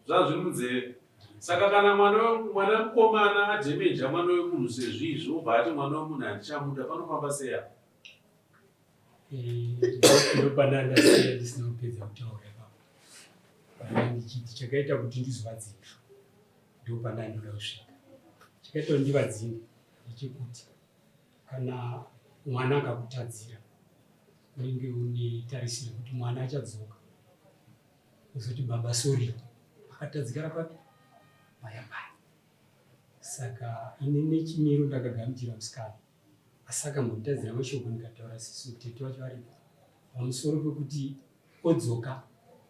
Zvazviri munzeve. Saka kana mwana mwana mukomana adhemeja mwana wemunhu sezvizvi obva ati mwana wemunhu handichamuda panofamba sei apa? Ndopandandasiya ndisina kupedza kutaura ipapo. Pana ndichiti chakaita kuti ndizovadzinga ndopandandoda kusvika. Chakaita kuti ndivadzinge ndechekuti kana mwana akakutadzira unenge une tarisiro yekuti mwana achadzoka ozoti baba sorry akatadzikara papi paya paya. Saka ini nechimiro ndakagamuchira musikana asi akambonditadzira mashoko ndikataura sisu tete vacho varipo pamusoro pekuti odzoka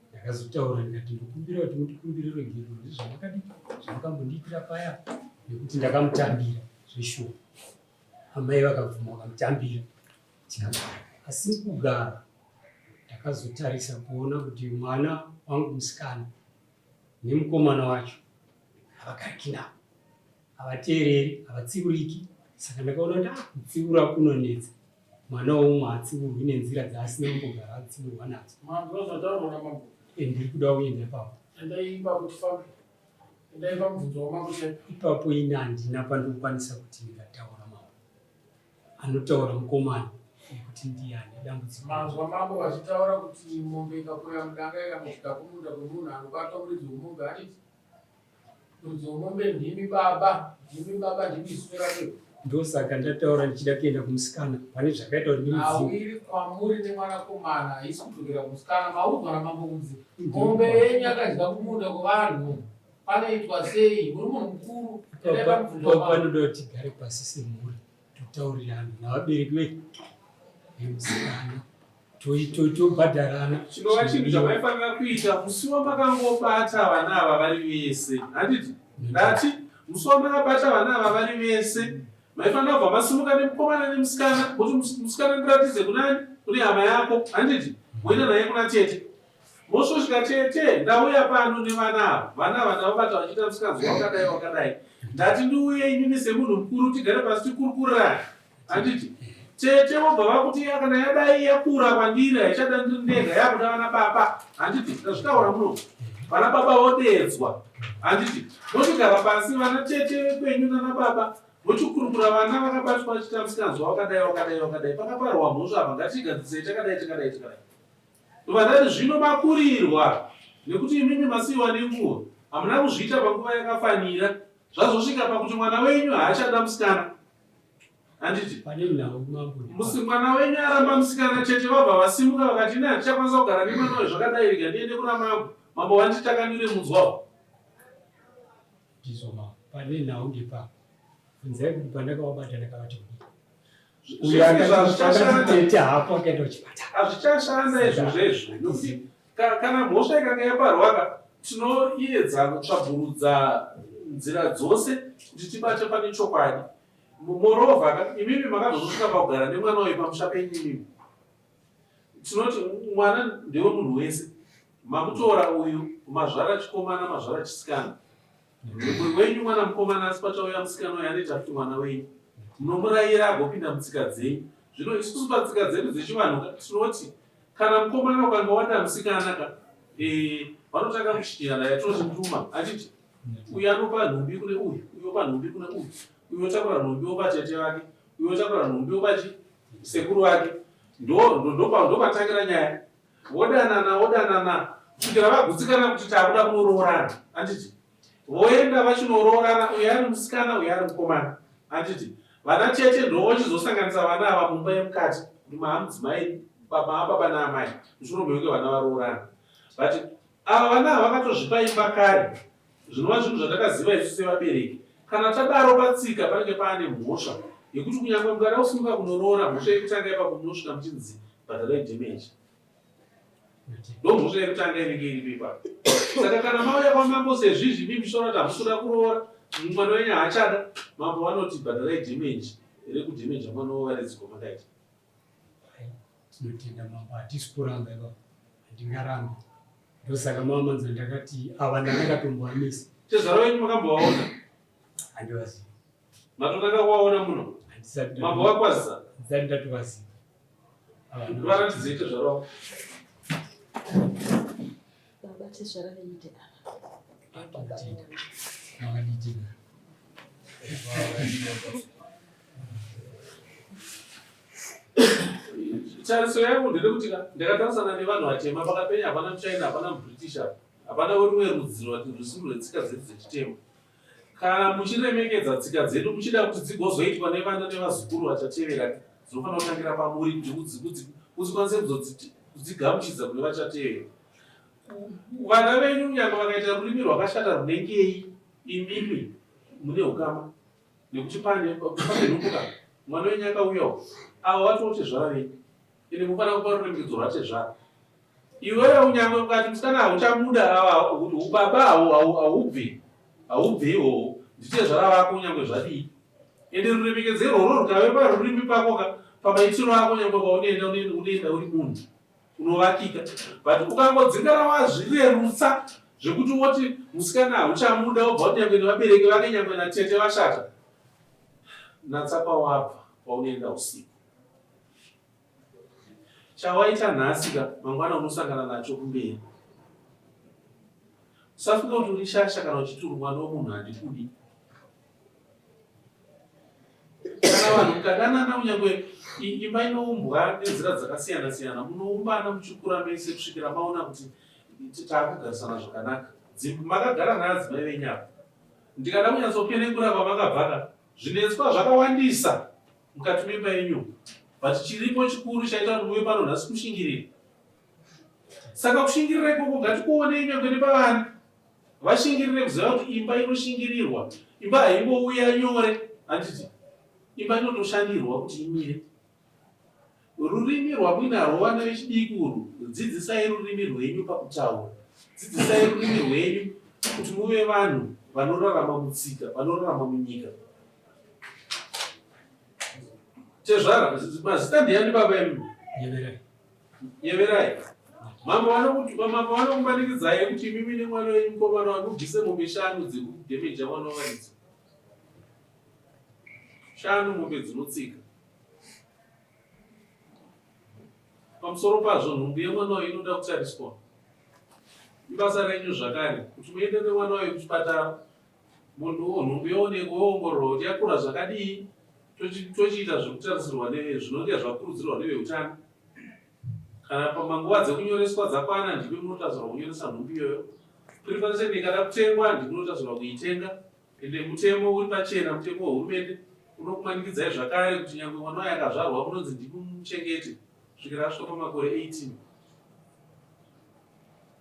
ndakazotaura ndikati ndokumbira kuti mundikumbire ruregerero nezvamakadii zvamakambondiitira paya nekuti ndakamutambira zveshuwa amai vakabvuma vakamutambira tikagara asi kugara ndakazotarisa kuona kuti mwana wangu musikana nemukomana wacho havagariki navo havateereri havatsiuriki saka ndakaona kuti ah, kutsiura kunonetsa mwana weumwe haatsiurwi nenzira dzaasina kumbogara atsiurwa nadzo eh, ndiri kuda kuenda ipapo ipapo ini handina pandokwanisa kuti ndingataura mambo anotaura mukomana nekuti ndiye ane dambudziko manzwa mambo vachitaura kuti mombe ikakoya mudanga ikanosvika kumunda kwemunhu anobatwa muridzi wemombe handiti Muridzi wemombe ndimi baba, ndimi baba, ndimi ziso rake. Ndosaka ndataura ndichida kuenda kumusikana pane zvakaita kuti ndimudzive. Awiri kwamuri nemwanakomana haisi kudzokera kumusikana maudzwa namambo kunzi mombe yenyu yakadya kumunda kwevanhu panoitwa sei muri munhu mukuru endai pamubvunzo wamambo. Panoda kuti tigare pasi semhuri totaurirana navabereki vemusikana tobhadharana. Chinova chinhu chamaifanira kuita musi wamakangobata vana ava vari vese handiti ndati musi wamakabata vana ava vari vese maifanira kubva masimuka nemukomana nemusikana kuti musikana ndiratidze kunani kune hama yako handiti moenda naye kuna tete mosvosvika tete ndauya pano nevana ava vana ava ndavabata vachiita musikanzwa wakadai wakadai ndati ndiuye inini semunhu mukuru tigare pasi tikurukurirane Handiti tete vobva vakuti iya kana yadai yakura kwandiri haichada ndiri ndega yakuda vana baba. Handiti ndazvitaura muno. Vana baba vodeedzwa. Handiti mochigara pasi vana tete vekwenyu nana baba vochikurukura vana vakabatwa vachiita musikanzwa wakadai wakadai wakadai pakaparwa mhosva apa ngatiigadzisei takadai takadai takadai. Ndobva ndati zvino makurirwa nekuti imimi masiiwa nenguva hamuna kuzviita panguva yakafanira zvazosvika pakuti mwana wenyu haachada musikana. Handiti? Pane nhau mambo. Musi mwana wenyu aramba musikana chete vabva vasimuka vakati ini handichakwanisa kugara nemwana uyu zvakadai rega ndiende kuna mambo. Mambo vanditi takanyure munzwa uyu. Ndizvo mambo. Pane nhau ndepapo. Bvunzai kuti pandakavabata ndakavati kudii. Uyu akati tete hapo akaenda kuchipatara. Hazvichashanda izvozvo izvo nekuti kana mhosva ikanga yaparwaka tinoedza kutsvagurudza nzira dzose kuti tibate pane chokwadi. Moreover ka imimi makazosvika pakugara nemwana uyu pamusha penyu imimi. Tinoti mwana ndewe munhu wese. Mamutora uyu mazvara chikomana mazvara chisikana. Mumwe wenyu mwana mukomana asi pachauya musikana uyu anoita futi mwana wenyu. Munomurayira agopinda mutsika dzenyu. Zvino isusu patsika dzedu dzechivanhu ka tinoti kana mukomana ukanga wada musikana ka eh, vanotanga kuchitirana yatinoti nduma achiti uyu anopa nhumbi kune uyu uyu opa nhumbi kune uyu uyu otakura nhumbi opa tete vake uyu otakura nhumbi opa chi sekuru vake ndopatangira nyaya vodanana vodanana kusvikira vagutsikana kuti takuda kunoroorana handiti voenda vachinoroorana uyu ari musikana uyu ari mukomana handiti vana tete ndovochizosanganisa vana ava mumba yemukati kuti maamudzimai maababa naamai mushure mekunge vana varoorana but Ava vana ava vakatozvipa imba kare zvinova zvinhu zvatakaziva isu sevabereki. Kana tadaro patsika panenge paane mhosva yekuti kunyangwe mukada kusimuka kunoroora mhosva yekutanga ipapo munosvika muchinzi bhadharai damage. Ndomhosva yekutanga inenge iripo ipapo. Saka kana mauya kwamambo sezvizvi imi muchitora kuti hamusi kuda kuroora mwana wenyu haachada, mambo vanoti bhadharai damage rekudhemeja mwana wevaridzi kwamakaita. Tinotenda mambo, hatisi kuramba ipapo, handingarambi. Ndosaka mama manzwa ndakati ava ndakatombovamisa. Tezvara venyu makambovaona? Handivazivi. Matotanga kuvaona muno? Handisati. Mambo vakwazisa? Handisati ndatovaziva. Varatidzei tezvara vavo. Baba tezvara venyu ndeava. Tinotenda. Makadii? Tariso yangu nderekuti ndakatarisana nevanhu vatema pakapenya hapana muchina hapana mubritish apa hapana werumwe rudzi rusiri rwetsika dzedu dzechitema kana muchiremekedza tsika dzedu muchida kuti dzigozoitwa nevana nevazukuru vachatevera dzinofanira kutangira pamuri kuti udzikwanise kudzigamuchidza kune vachatevera vana venyu nyangwe vakaita rurimi rwakashata runengei imimi mune ukama nekuti pane pane nhumbu ka mwana wenyu akauyawo avo vatoo tezvara venyu ende mufanira kupa ruremekedzo rwatezvara iwewe unyangwe ukati musikana hauchamuda ava ubaba haubvi haubvi ihoho nditezvara vako unyangwe zvadii ende ruremekedzo irworwo rukave parurimi pako ka pamaitiro ako nyangwe kwaunoenda unoenda uri munhu unovakika but ukangodzingara wazvirerutsa zvekuti woti musikana hauchamuda wobva kuti nyangwe nevabereki vake nyangwe natete vashata natsa kwawabva kwaunoenda usiku chawaita nhasi ka mangwana unosangana nacho kumberi usafunga kuti uri shasha kana uchiti uri mwana wemunhu handikudi Kana vanhu mukadanana kunyangwe imba inoumbwa nenzira dzakasiyana siyana, munoumbana muchikura mese kusvikira maona kuti taakugarisana zvakanaka. Makagara naadzimai venyu apa. Ndikada kunyatsopenengura kwamakabva ka. Zvinetswa zvakawandisa mukati memba yenyu but chiripo chikuru chaita kuti muve pano nhasi kushingirira. Saka kushingirira ikoko ngatikuonei nyangwe nepavana. Vashingirire kuziva kuti imba inoshingirirwa. Imba haingouya nyore handiti? Imba inotoshandirwa kuti imire. Rurimi rwamuinarwo vana vechidiki urwu, dzidzisai rurimi rwenyu pakutaura. Dzidzisai rurimi rwenyu kuti muve vanhu vanorarama mutsika, vanorarama munyika. Tezvara, mazita ndiyani baba imi? Nyeverai. Nyeverai. Mambo vanokuti mambo vanokumanikidzai kuti imimi nemwana wenyu mukomana wamubvise mombe shanu dzekudhemeja mwana wavaridzi. Shanu mombe dzinotsika. Pamusoro pazvo, nhumbu yemwana uyu inoda kutariswa. Ibasa renyu zvakare kuti muende nemwana uyu kuchipatara munhu nhumbu yoonekwa yoongororwa kuti yakura zvakadii tochiita zvekutarisirwa zvinonge zvakurudzirwa neveutano. Kana pamanguva dzekunyoreswa dzakwana ndimi munotarisirwa kunyoresa nhumbu iyoyo. Preparation ikada kutengwa ndimi munotarisirwa kuitenga. Ende mutemo uri pachena, mutemo wehurumende unokumanikidzai zvakare kuti nyangwe mwana waye akazvarwa munonzi ndimi mumuchengete kusvikira asvika pamakore 18.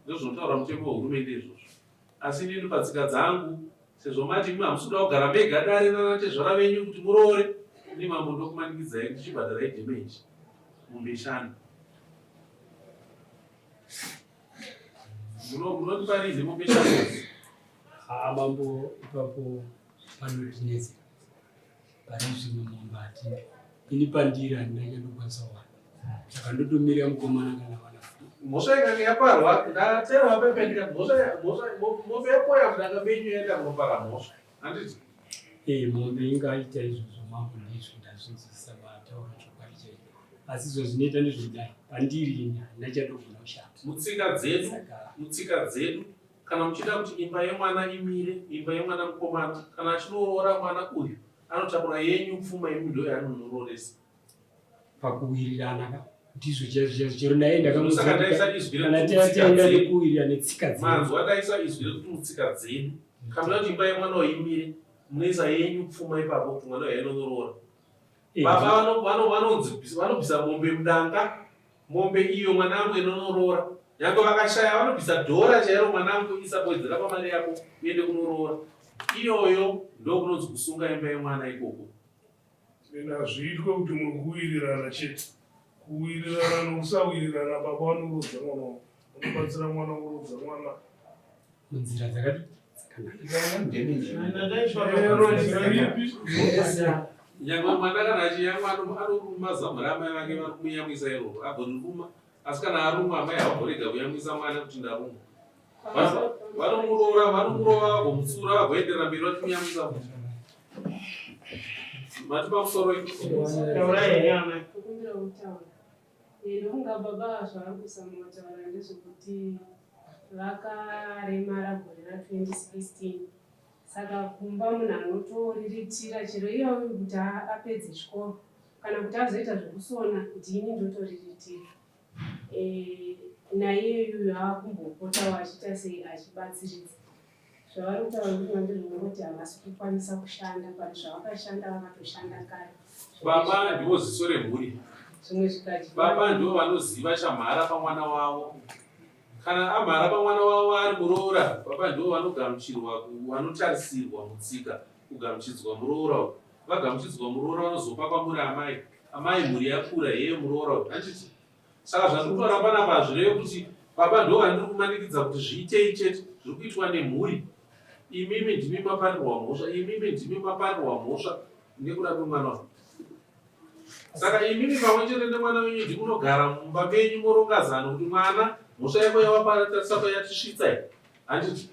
Ndozvinotaura mutemo wehurumende izvozvo. Asi inini patsika dzangu, sezvo mati imi hamusi kuda kugara mega dare nana tezvara venyu kuti muroore, ini mambo ndokumanikidzai kuti chibhadharai damage mombe shanu. Munondipa rinhi mombe shanu? Haa mambo ipapo panotinetsa pane zvimwe mombe hatina ini pandiri handina chandokwanisa kuwana saka ndotomirira mukomana kana wana mhosva ikange yaparwa ndateerwa pepe ndikati mhosva mhosva mombe yapoya mudanga menyu yaenda kunopara mhosva handiti ee mombe ingaita izvozvo mambo ndizvo ndazvinzwisisa mataura chokwadi chaicho asi zvazvinoita ndezvekudai pandiri ini handina chandogona kushanda mutsika dzedu mutsika dzedu Kana muchida kuti imba yemwana imire, imba yemwana mukomana, kana achinoroora mwana uyu anotakura yenyu pfuma imi ndo yaanonorooresa. Pakuwirirana ka ndizvo chaizvo chaizvo chero naye ndakamuudza ndaisa izwi kana tataenda nekuwirirana netsika dzedu. Manzwa ndaisa izwi rekuti mutsika dzedu. Kana muchida kuti imba yemwana uyu imire, munoisa yenyu pfuma ipapo kuti mwana uyu ainonoroora. Eh, Baba vanobvisa mombe mudanga Mombe iyo mwanangu inonoroora. Nyangwe vakashaya vanobvisa dhora chairo mwanangu isa wedzera pamari yako uende kunoroora. Iyoyo ndokunonzi kusunga imba yemwana ikoko. And hazviitwe kuti muri kuwirirana chete. Kuwirirana nokusawirirana baba vanoroodza mwana wavo. Vanobatsira mwana kuroodza mwana. Munzira dzakati Nyangwe mwana kana achiyamwa anoruma zamu raamai vake vari kumuyamwisa iroro agoriruma asi kana arumwa amai havamborega kuyamwisa mwana kuti ndarumwa vanomuroora vanomurova vagomutsura vagoenderera mberi vachimuyamwisa futi mati pamusoro Ndofunga baba zvavari kuzama kutaura ndezvekuti vakaremara gore ra 2016 saka kumba munhu anotoriritira chero iye uyu kuti apedze chikoro kana kuti azoita zvekusona ndini ndotoriritira e, naiye yuyu aakumbopotawo achiita sei achibatsiridza Zvavari kutaura ndizvo ndezvekungoti havasi kukwanisa kushanda but zvavakashanda vakatoshanda kare. Baba ndivo ziso remhuri. Zvimwe zvikadyiwa. Baba ndivo vanoziva chamhara pamwana wavo. Kana amhara pamwana wavo ari muroora, baba ndivo vanogamuchirwa, vanotarisirwa mutsika kugamuchidzwa muroora uyu. Vagamuchidzwa muroora vanozopa kwamuri amai. Amai mhuri yakura heye muroora uyu. Handiti? Saka zvandiri kutaura panapa hazvireve kuti baba ndo vandiri kumanikidza kuti zviitei chete, zviri kuitwa nemhuri. Imimi ndimi maparirwa mhosva, imimi ndimi maparirwa mhosva nekuda kwemwana uyu. Saka imimi pamwe chete nemwana wenyu ndimunogara mumba menyu moronga zano kuti mwana mhosva yako yawaparatarisa payatisvitsa iyi, handiti?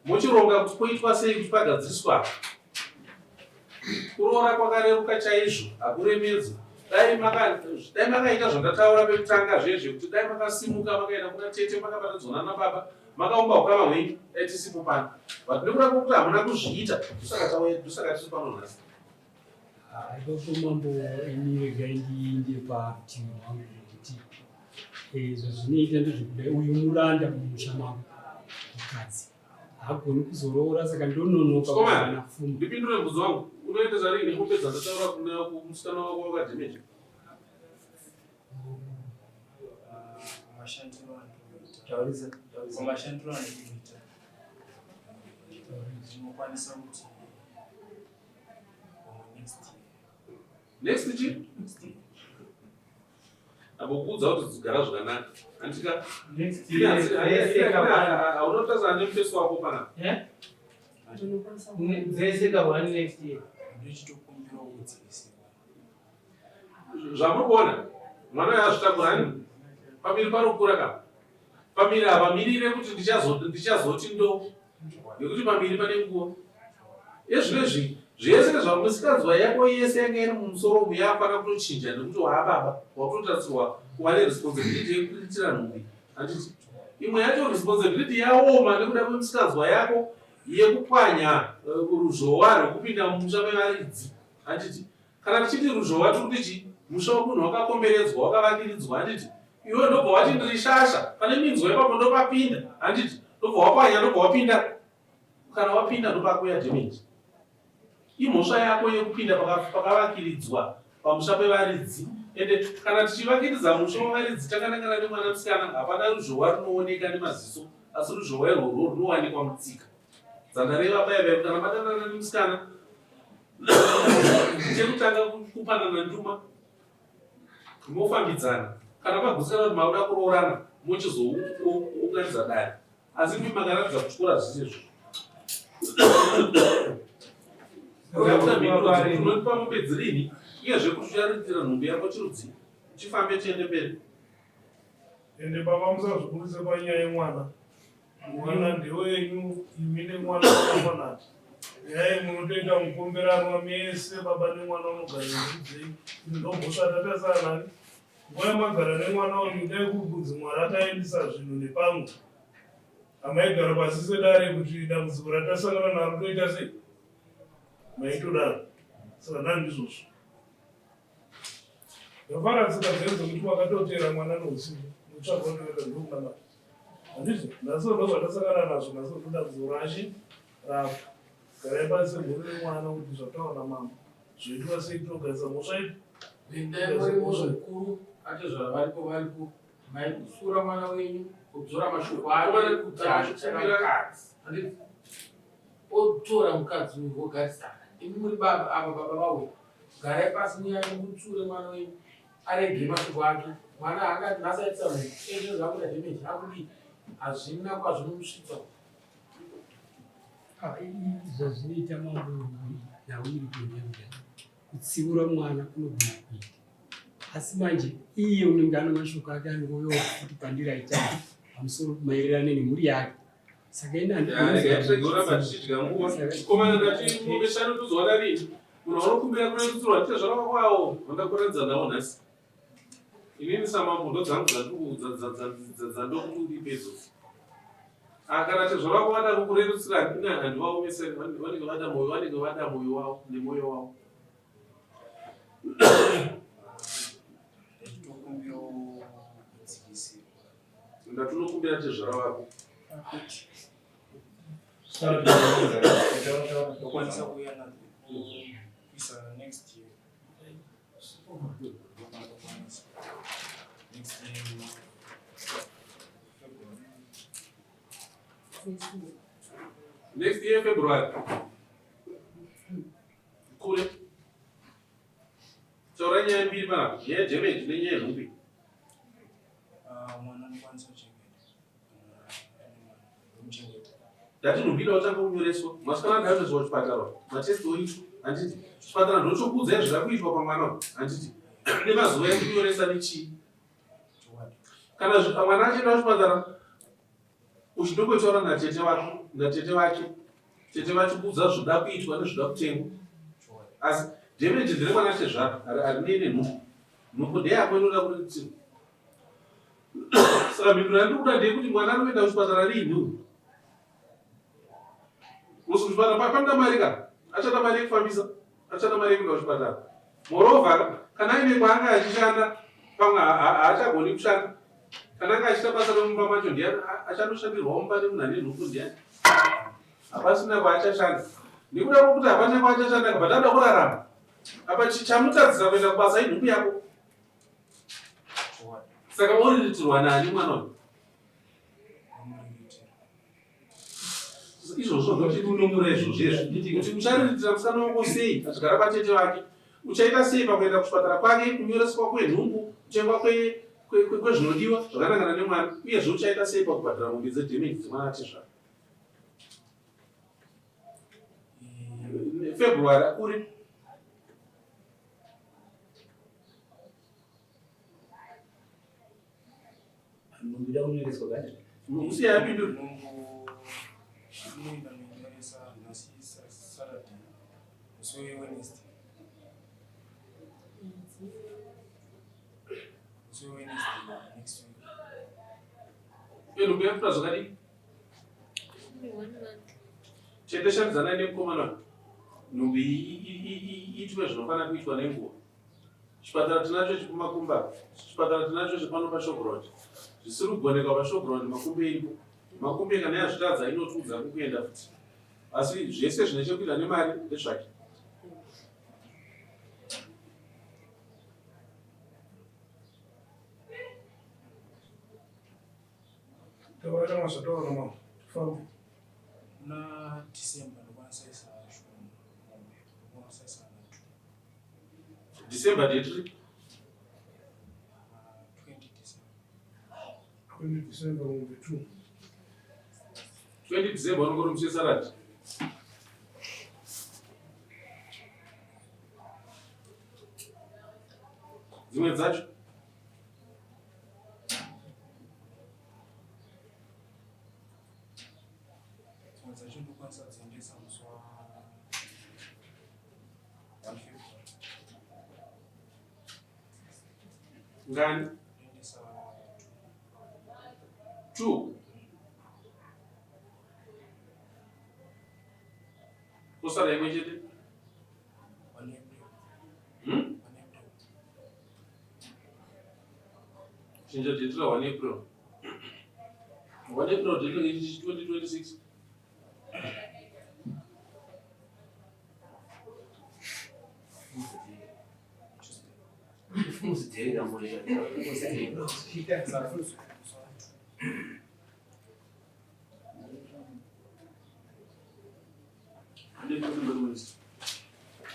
Mochironga kuti poitwa sei kuti pagadziriswa. Kuroora kwakareruka chaizvo, hakuremedzi. Dai maka dai makaita zvandataura pekutanga zvezve kuti dai makasimuka makaenda kuna tete makabatanidzwa nana baba makaumba ukama hwenyu dai tisipo pano. But nekuda kwekuti hamuna kuzviita ndosaka tauya ndosaka tiri pano nhasi. Ah, ipapo mambo ini regai ndiinde parutivi rwangu rwekuti eh, zvazvinoita ndezvekudai uyu muranda mumusha mavo mukadzi. Haagoni kuzoroora saka ndononoka kuwana pfuma. Ndipindure mubvunzo wangu. Unoendesa rini mombe dzandataura kuna kumusikana wako wakadhemeja? Taurisa. Mashandiro andinoita ndinokwanisa kuti next year. Next chi? Next year. Ambokuudza kuti dzigara zvakanaka. Andika. Next year. Hauna kutarisana nemufesi wako panapa. Eh? Dzese ka one next year. Ndochitokumbira kudzivisa. Zvamuri kuona mwana uyo azvitakura ani? Pamiri pari kukura ka? Pamiri havamirire kuti ndichazoti ndo nekuti pamiri pane nguva. Ezvinezvi zvese zvamusikanzwa yako yese yanga iri mumusoro umu yafanira kutochinja nekuti waababa wakutotarisirwa kuva neresponsibility yekuitira nhumbi handiti imwe yacho responsibility yaoma nekuda kwemusikanzwa yako yekupwanya eh, ruzhowa rwekupinda mumusha mevaridzi handiti Kana tichiti ruzhowa tiri kuti chii? Musha wemunhu wakakomberedzwa, wakavakiridzwa, handiti? Iwe ndobva wati ndiri shasha, pane minzwa ipapo ndopapinda, handiti? Ndobva wapwanya, ndobva wapinda. Kana wapinda ndopakuya damage. Imhosva yako yekupinda pakavakiridzwa pamusha pevaridzi. Ende kana tichivakiridza musha wevaridzi takanangana nemwana musikana, hapana ruzhowa runooneka nemaziso, asi ruzhowa irworwo runowanikwa mutsika. Dzandareva paya paya kana madanana nemusikana chekutanga kupanana nduma mofambidzana kana magutsikana kuti makuda kuroorana mochizounganidza dare asi imi makaratidza kutyora zvese izvo unotipa mombe dzirini uyezve kuti uchariritira nhumbi yako chirudzii chifambe chiende mberi ende baba musazviburitse panyaya yemwana Mwana ndewenyu imi nemwana wakafanana. Nyaya munotoita mukomberanwa mese baba nemwana unogara nekudzei ndomhosva tatasara nani nguva yamagara nemwana uyu dai kuri kunzi Mwari akaendesa zvinhu nepamwe amaigara pasi sedare kuti dambudziko ratasangana naro toita sei maitodaro saka ndandizvozvo Ndafara tsika dzedu dzekuti wakatotera mwana nousiku unotsvaga unoenda ndokunamata. Handizvo? Nhasi ndo zvatasangana nazvo nhasi ndoda kuzorashe rapo. Garai pasi semhuri nemwana kuti zvataura namambo zvoitwa sei tinogarisa mhosva ipi? Endai muri muzukuru atezvara varipo varipo maikutsura mwana wenyu kudzora mashoko ake kuti achitsvaka mukadzi. Handiti? Otora mukadzi uyu vogarisana. Imi muri baba apa baba vauya. Garai pasi munyanye mutsure mwana wenyu arege mashoko ake. Mwana haangati nhasi aitisa munhu ezvino zvakuita damage akudii hazvina kwazvinomusvitsa. Ah, zvazvinoita mambo nhau iri kunyanya kutsiura mwana kunogona kuita asi manje iye unenge ane mashoko ake anongouyawo futi pandiri aita pamusoro maererano nemhuri yake saka ini handigoramba tichidya nguva komana ndati mombe shanu tozowana rini munhu wanokumbira kurerutsirwa nditezvara wako awo vandakuratidza nawo nhasi inini samambo ndodzangu dzandokuti udipe idzodzo ah, kana tezvara wako vada kukurerutsira ina handivaomeseri vanenge vada moyo vanenge vada moyo wavo nemwoyo wavo Ndatonokumbira tezvara vako. Ndokwanisa kuuya na kuisa next year. Next year. February. Next year February. Kure. Taura nyaya mbiri panapa. Nyaya damage nenyaya yenhumbi. Ah, mwana anokwanisa kuchengeta ndomuchengeta ndati nhumbi ida kutanga kunyoreswa masikana ndayoneswa kuchipatara matest oitwa handiti chipatara ndochokuudzai zvida kuitwa pamwana uyu handiti nemazuva ekunyoresa nechii kana mwana achienda kuchipatara uchindokotaura natete vako natete vake tete vachikuudza zvoda kuitwa nezvoda kutengwa asi damage nderemwana tezvara harinei nenhumbu Nhumbu ndeyako inoda kuriritira. Saka mhinduro yandiri kuda ndeyekuti mwana anoenda kuchipatara riini uyu? Kusi kuchipatara panoda mari ka? Achada mari yekufambisa, achada mari yekuenda kuchipatara. Moreover, kana aine kwaanga achishanda pamwe haachagoni kushanda. Kana anga achiita basa remumba macho ndiyani achanoshandirwa mumba nemunhu ane nhumbu ndiyani? Hapasina kwaachashanda. Nekuda kwokuti hapana kwaachashanda but anoda kurarama. Apa chamutadzisa kuenda kubasa inhumbu yako. Saka oriritirwa nani mwana uyu? Izvozvo ndochiti unomura izvozvo izvi. Kuti uchariritira musikana wako sei achigara kwatete vake? Uchaita sei pakuenda kuchipatara kwake, kunyoreswa kwenhumbu, kutengwa kwezvinodiwa zvakanangana nemwana, uyezve uchaita sei pakubhadhara mombe dzedhemeji dzemwana atezvara? February akuri Nhumbu kunyoreswa kani? Usiya yapindura. Nhumbu inoenda kunyoresa nhasi Saturday. Musi weWednesday. Musi weWednesday next week. Iyo nhumbu yakura zvakadii? Chete shandidzanai nemukomana nhumbu iyi iitwe zvinofanira kuitwa nenguva. Chipatara tinacho chekumakumba, chipatara tinacho chepano pashowground. Zvisiri kugonekwa pashowground makumbe iripo. Makumbe kana yazvitadza inotiudza kwekuenda futi. Asi zvese zvine chekuita nemari ndezvake. Taura kana zvataura namambo. Tifambe. Muna December ndokwanisa isa shoma mombe ndokwanisa isa na two. December date ripi? 20 December. 20 December mombe 2. 20 December unongori musi wesalad. Dzimwe dzacho Dzimwe dzacho ndokwanisa kudziendesa musi wa 1 February. Ngani? Ndoendesa 2. Kusara imwe chete? 1 April. Hmm? 1 April. Chinja date ra 1 April. 1 April date rinenge 2026.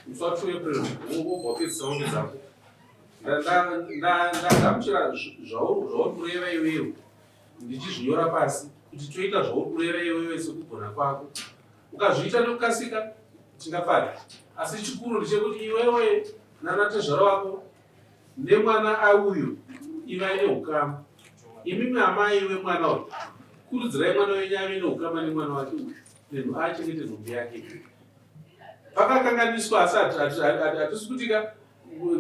Musati April wobva wapedzisa mombe dzako. Ndagamuchira zvauri kureva iwewe ndichizvinyora pasi kuti toita zvauri kureva iwewe sekugona kwako. Ukazviita nekukasika tingafara, asi chikuru ndechekuti iwewe nanatezvara wako nemwana auyu ivai neukama. Imimi amai wemwana uyu kurudzirai mwana wenyu ave neukama nemwana wake uyu nenhu achengete nhumbi yake. Pakakanganiswa asi hatisi kutika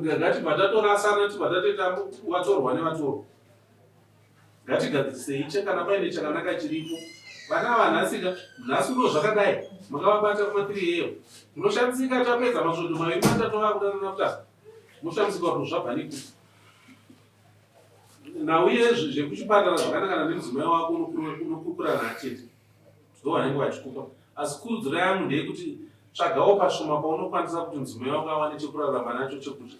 ngatibva tatorasana tibva tatoita vatorwa nevatorwa. Ngatigadzirisei che kana paine chakanaka chiripo. Vana ava nhasika nhasi uno zvakadai makavabata kuma 3 eyo munoshamisika tapedza masvondo maviri matatu vakudanana kutasa moshamisika kuti zvabva nekuti nauye zvekuchipatara zvakanakana nemudzimai wako unokurukura naatete ndo vanenge vachikupa asi kurudziro yangu ndeyekuti tsvagawo pashoma paunokwanisa kuti mudzimai wako awane chekurarama nacho chekudya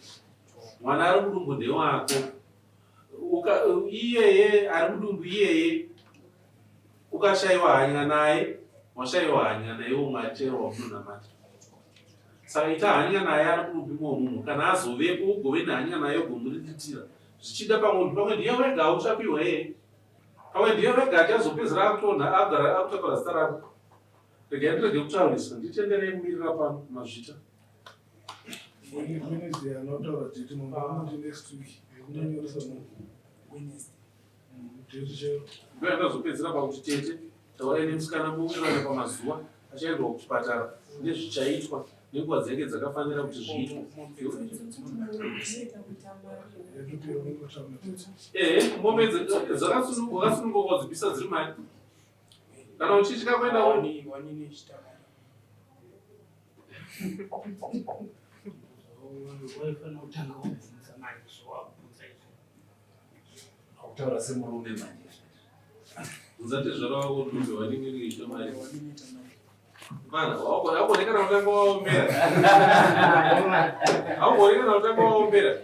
mwana ari mudumbu ndewako iyeye ari mudumbu iyeye ukashaiwa hanya naye washaiwa hanya naiwo mwari chero wamunonamata saka ita hanya naye ari mudumbu imomumo kana azovepo ugove nehanya naye ugomuriritira zvichida pamwe pamwe ndiye wega auchapiwa iyeye pamwe ndiye wega achazopedzera akutonha agara akutakura zita rako regai ndirege kutaurisa nditenderei kumirira pano mazvita Wednesday anotaura date mambo anoti next week yekunonyoresa munhu. Wednesday. Date chero. Ndozopedzera pakuti tete taurai nemusikana muwirirane pamazuva achaendwa kuchipatara nezvichaitwa nenguva dzinenge dzakafanira kuti zviitwe. Ehe, mombe dzakasununguka kudzibvisa dziri mari. Kana uchitya kuenda Waifanira kutanga wabvunza manje zvawabvunza izvo. Akutaura semurume manje. Bvunza tezvara wako kuti mombe wanenge iri mari. Mana, haugone kana kutanga waombera. Haugone kana kutanga waombera.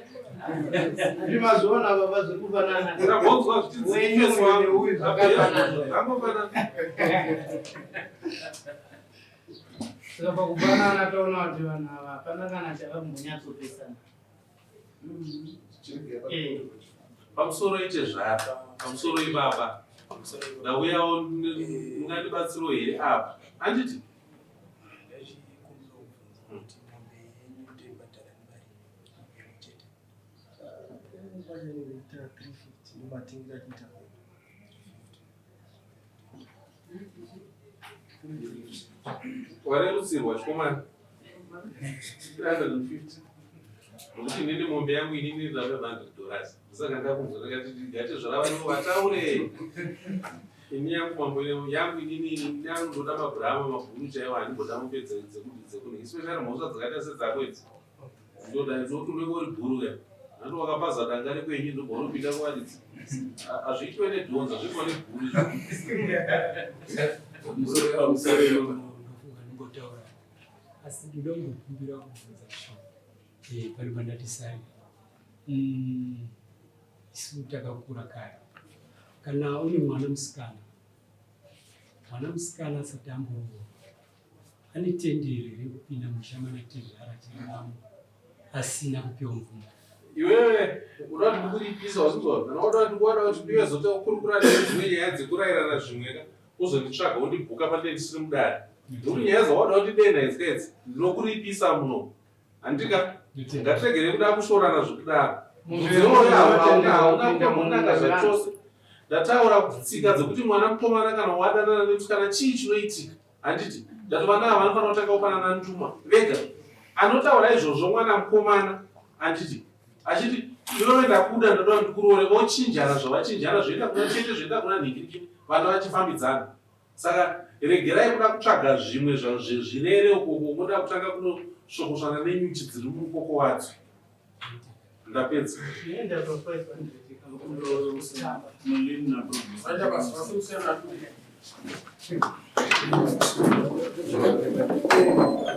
Ndimazviona baba zviri kufanana. Ndabvonzwa zvichinzi uyu zvakafanana. Zvangofanana. Saka pakupanana taona kuti vanhu ava hapana kana chavambonyatsopesana. Eh. Pamusoro ichezvara, pamusoro ibaba. Ndauyawo mungandibatsiro here apa? Handiti? Warerutsirwa chikomana 350 nokuti inini mombe yangu inini iri 500 dollars saka ndakunzwa ndakati ndati zvarava vataure ini yangu mambo yangu inini yangu ndoda mabhurama mabhuru chaiwo handimboda mombe dzekuti dzekune especially mhosva dzakaita sedzako idzi ndoda ndokuti unenge uri bhuru ka handi wakapaza danga rekwenyu ndobva unopinda kuvaridzi hazviitwe nedhonza zviitwa nebhuru izvo asi ndoda kumbokumbira kubvunza shoma eh, pane pandati sai mm, isu takakura kare kana une mwana musikana mwana musikana asati amboroorwa ane tendero here kupinda musha mana tezvara chiramo asina kupiwa mvumo iwewe uda kuti ndikuripisa wazinzwa kana wada kuti wada kuti ndiwe zotokurukura nezvimwe nyaya dzekurairana zvimwe ka uzonditsvaga wondibhuka pandee ndisiri mudare nekuti nyaya dzawada kuti denha idzi kaidzi ndinokuripisa muno handika ngatiregere kuda kushorana zvekudaro hauna kunaka zvachose ndataura tsika dzekuti mwana mukomana kana wadanana nemusikana chii chinoitika handiti ndati vana ava vanofanira kutanga kupanana nduma vega anotaura izvozvo mwana mukomana handiti achiti iwewe ndakuda ndoda ndikuroore vochinjana zvavachinjana zvoenda kuna chete zvoenda kuna nhingiriki vana vachifambidzana saka regerai kuda kutsvaga zvimwe zvirere ukoko moda kutanga kunosvokosvana nenyuchi dziri mukoko wadzo ndapedza Thank you.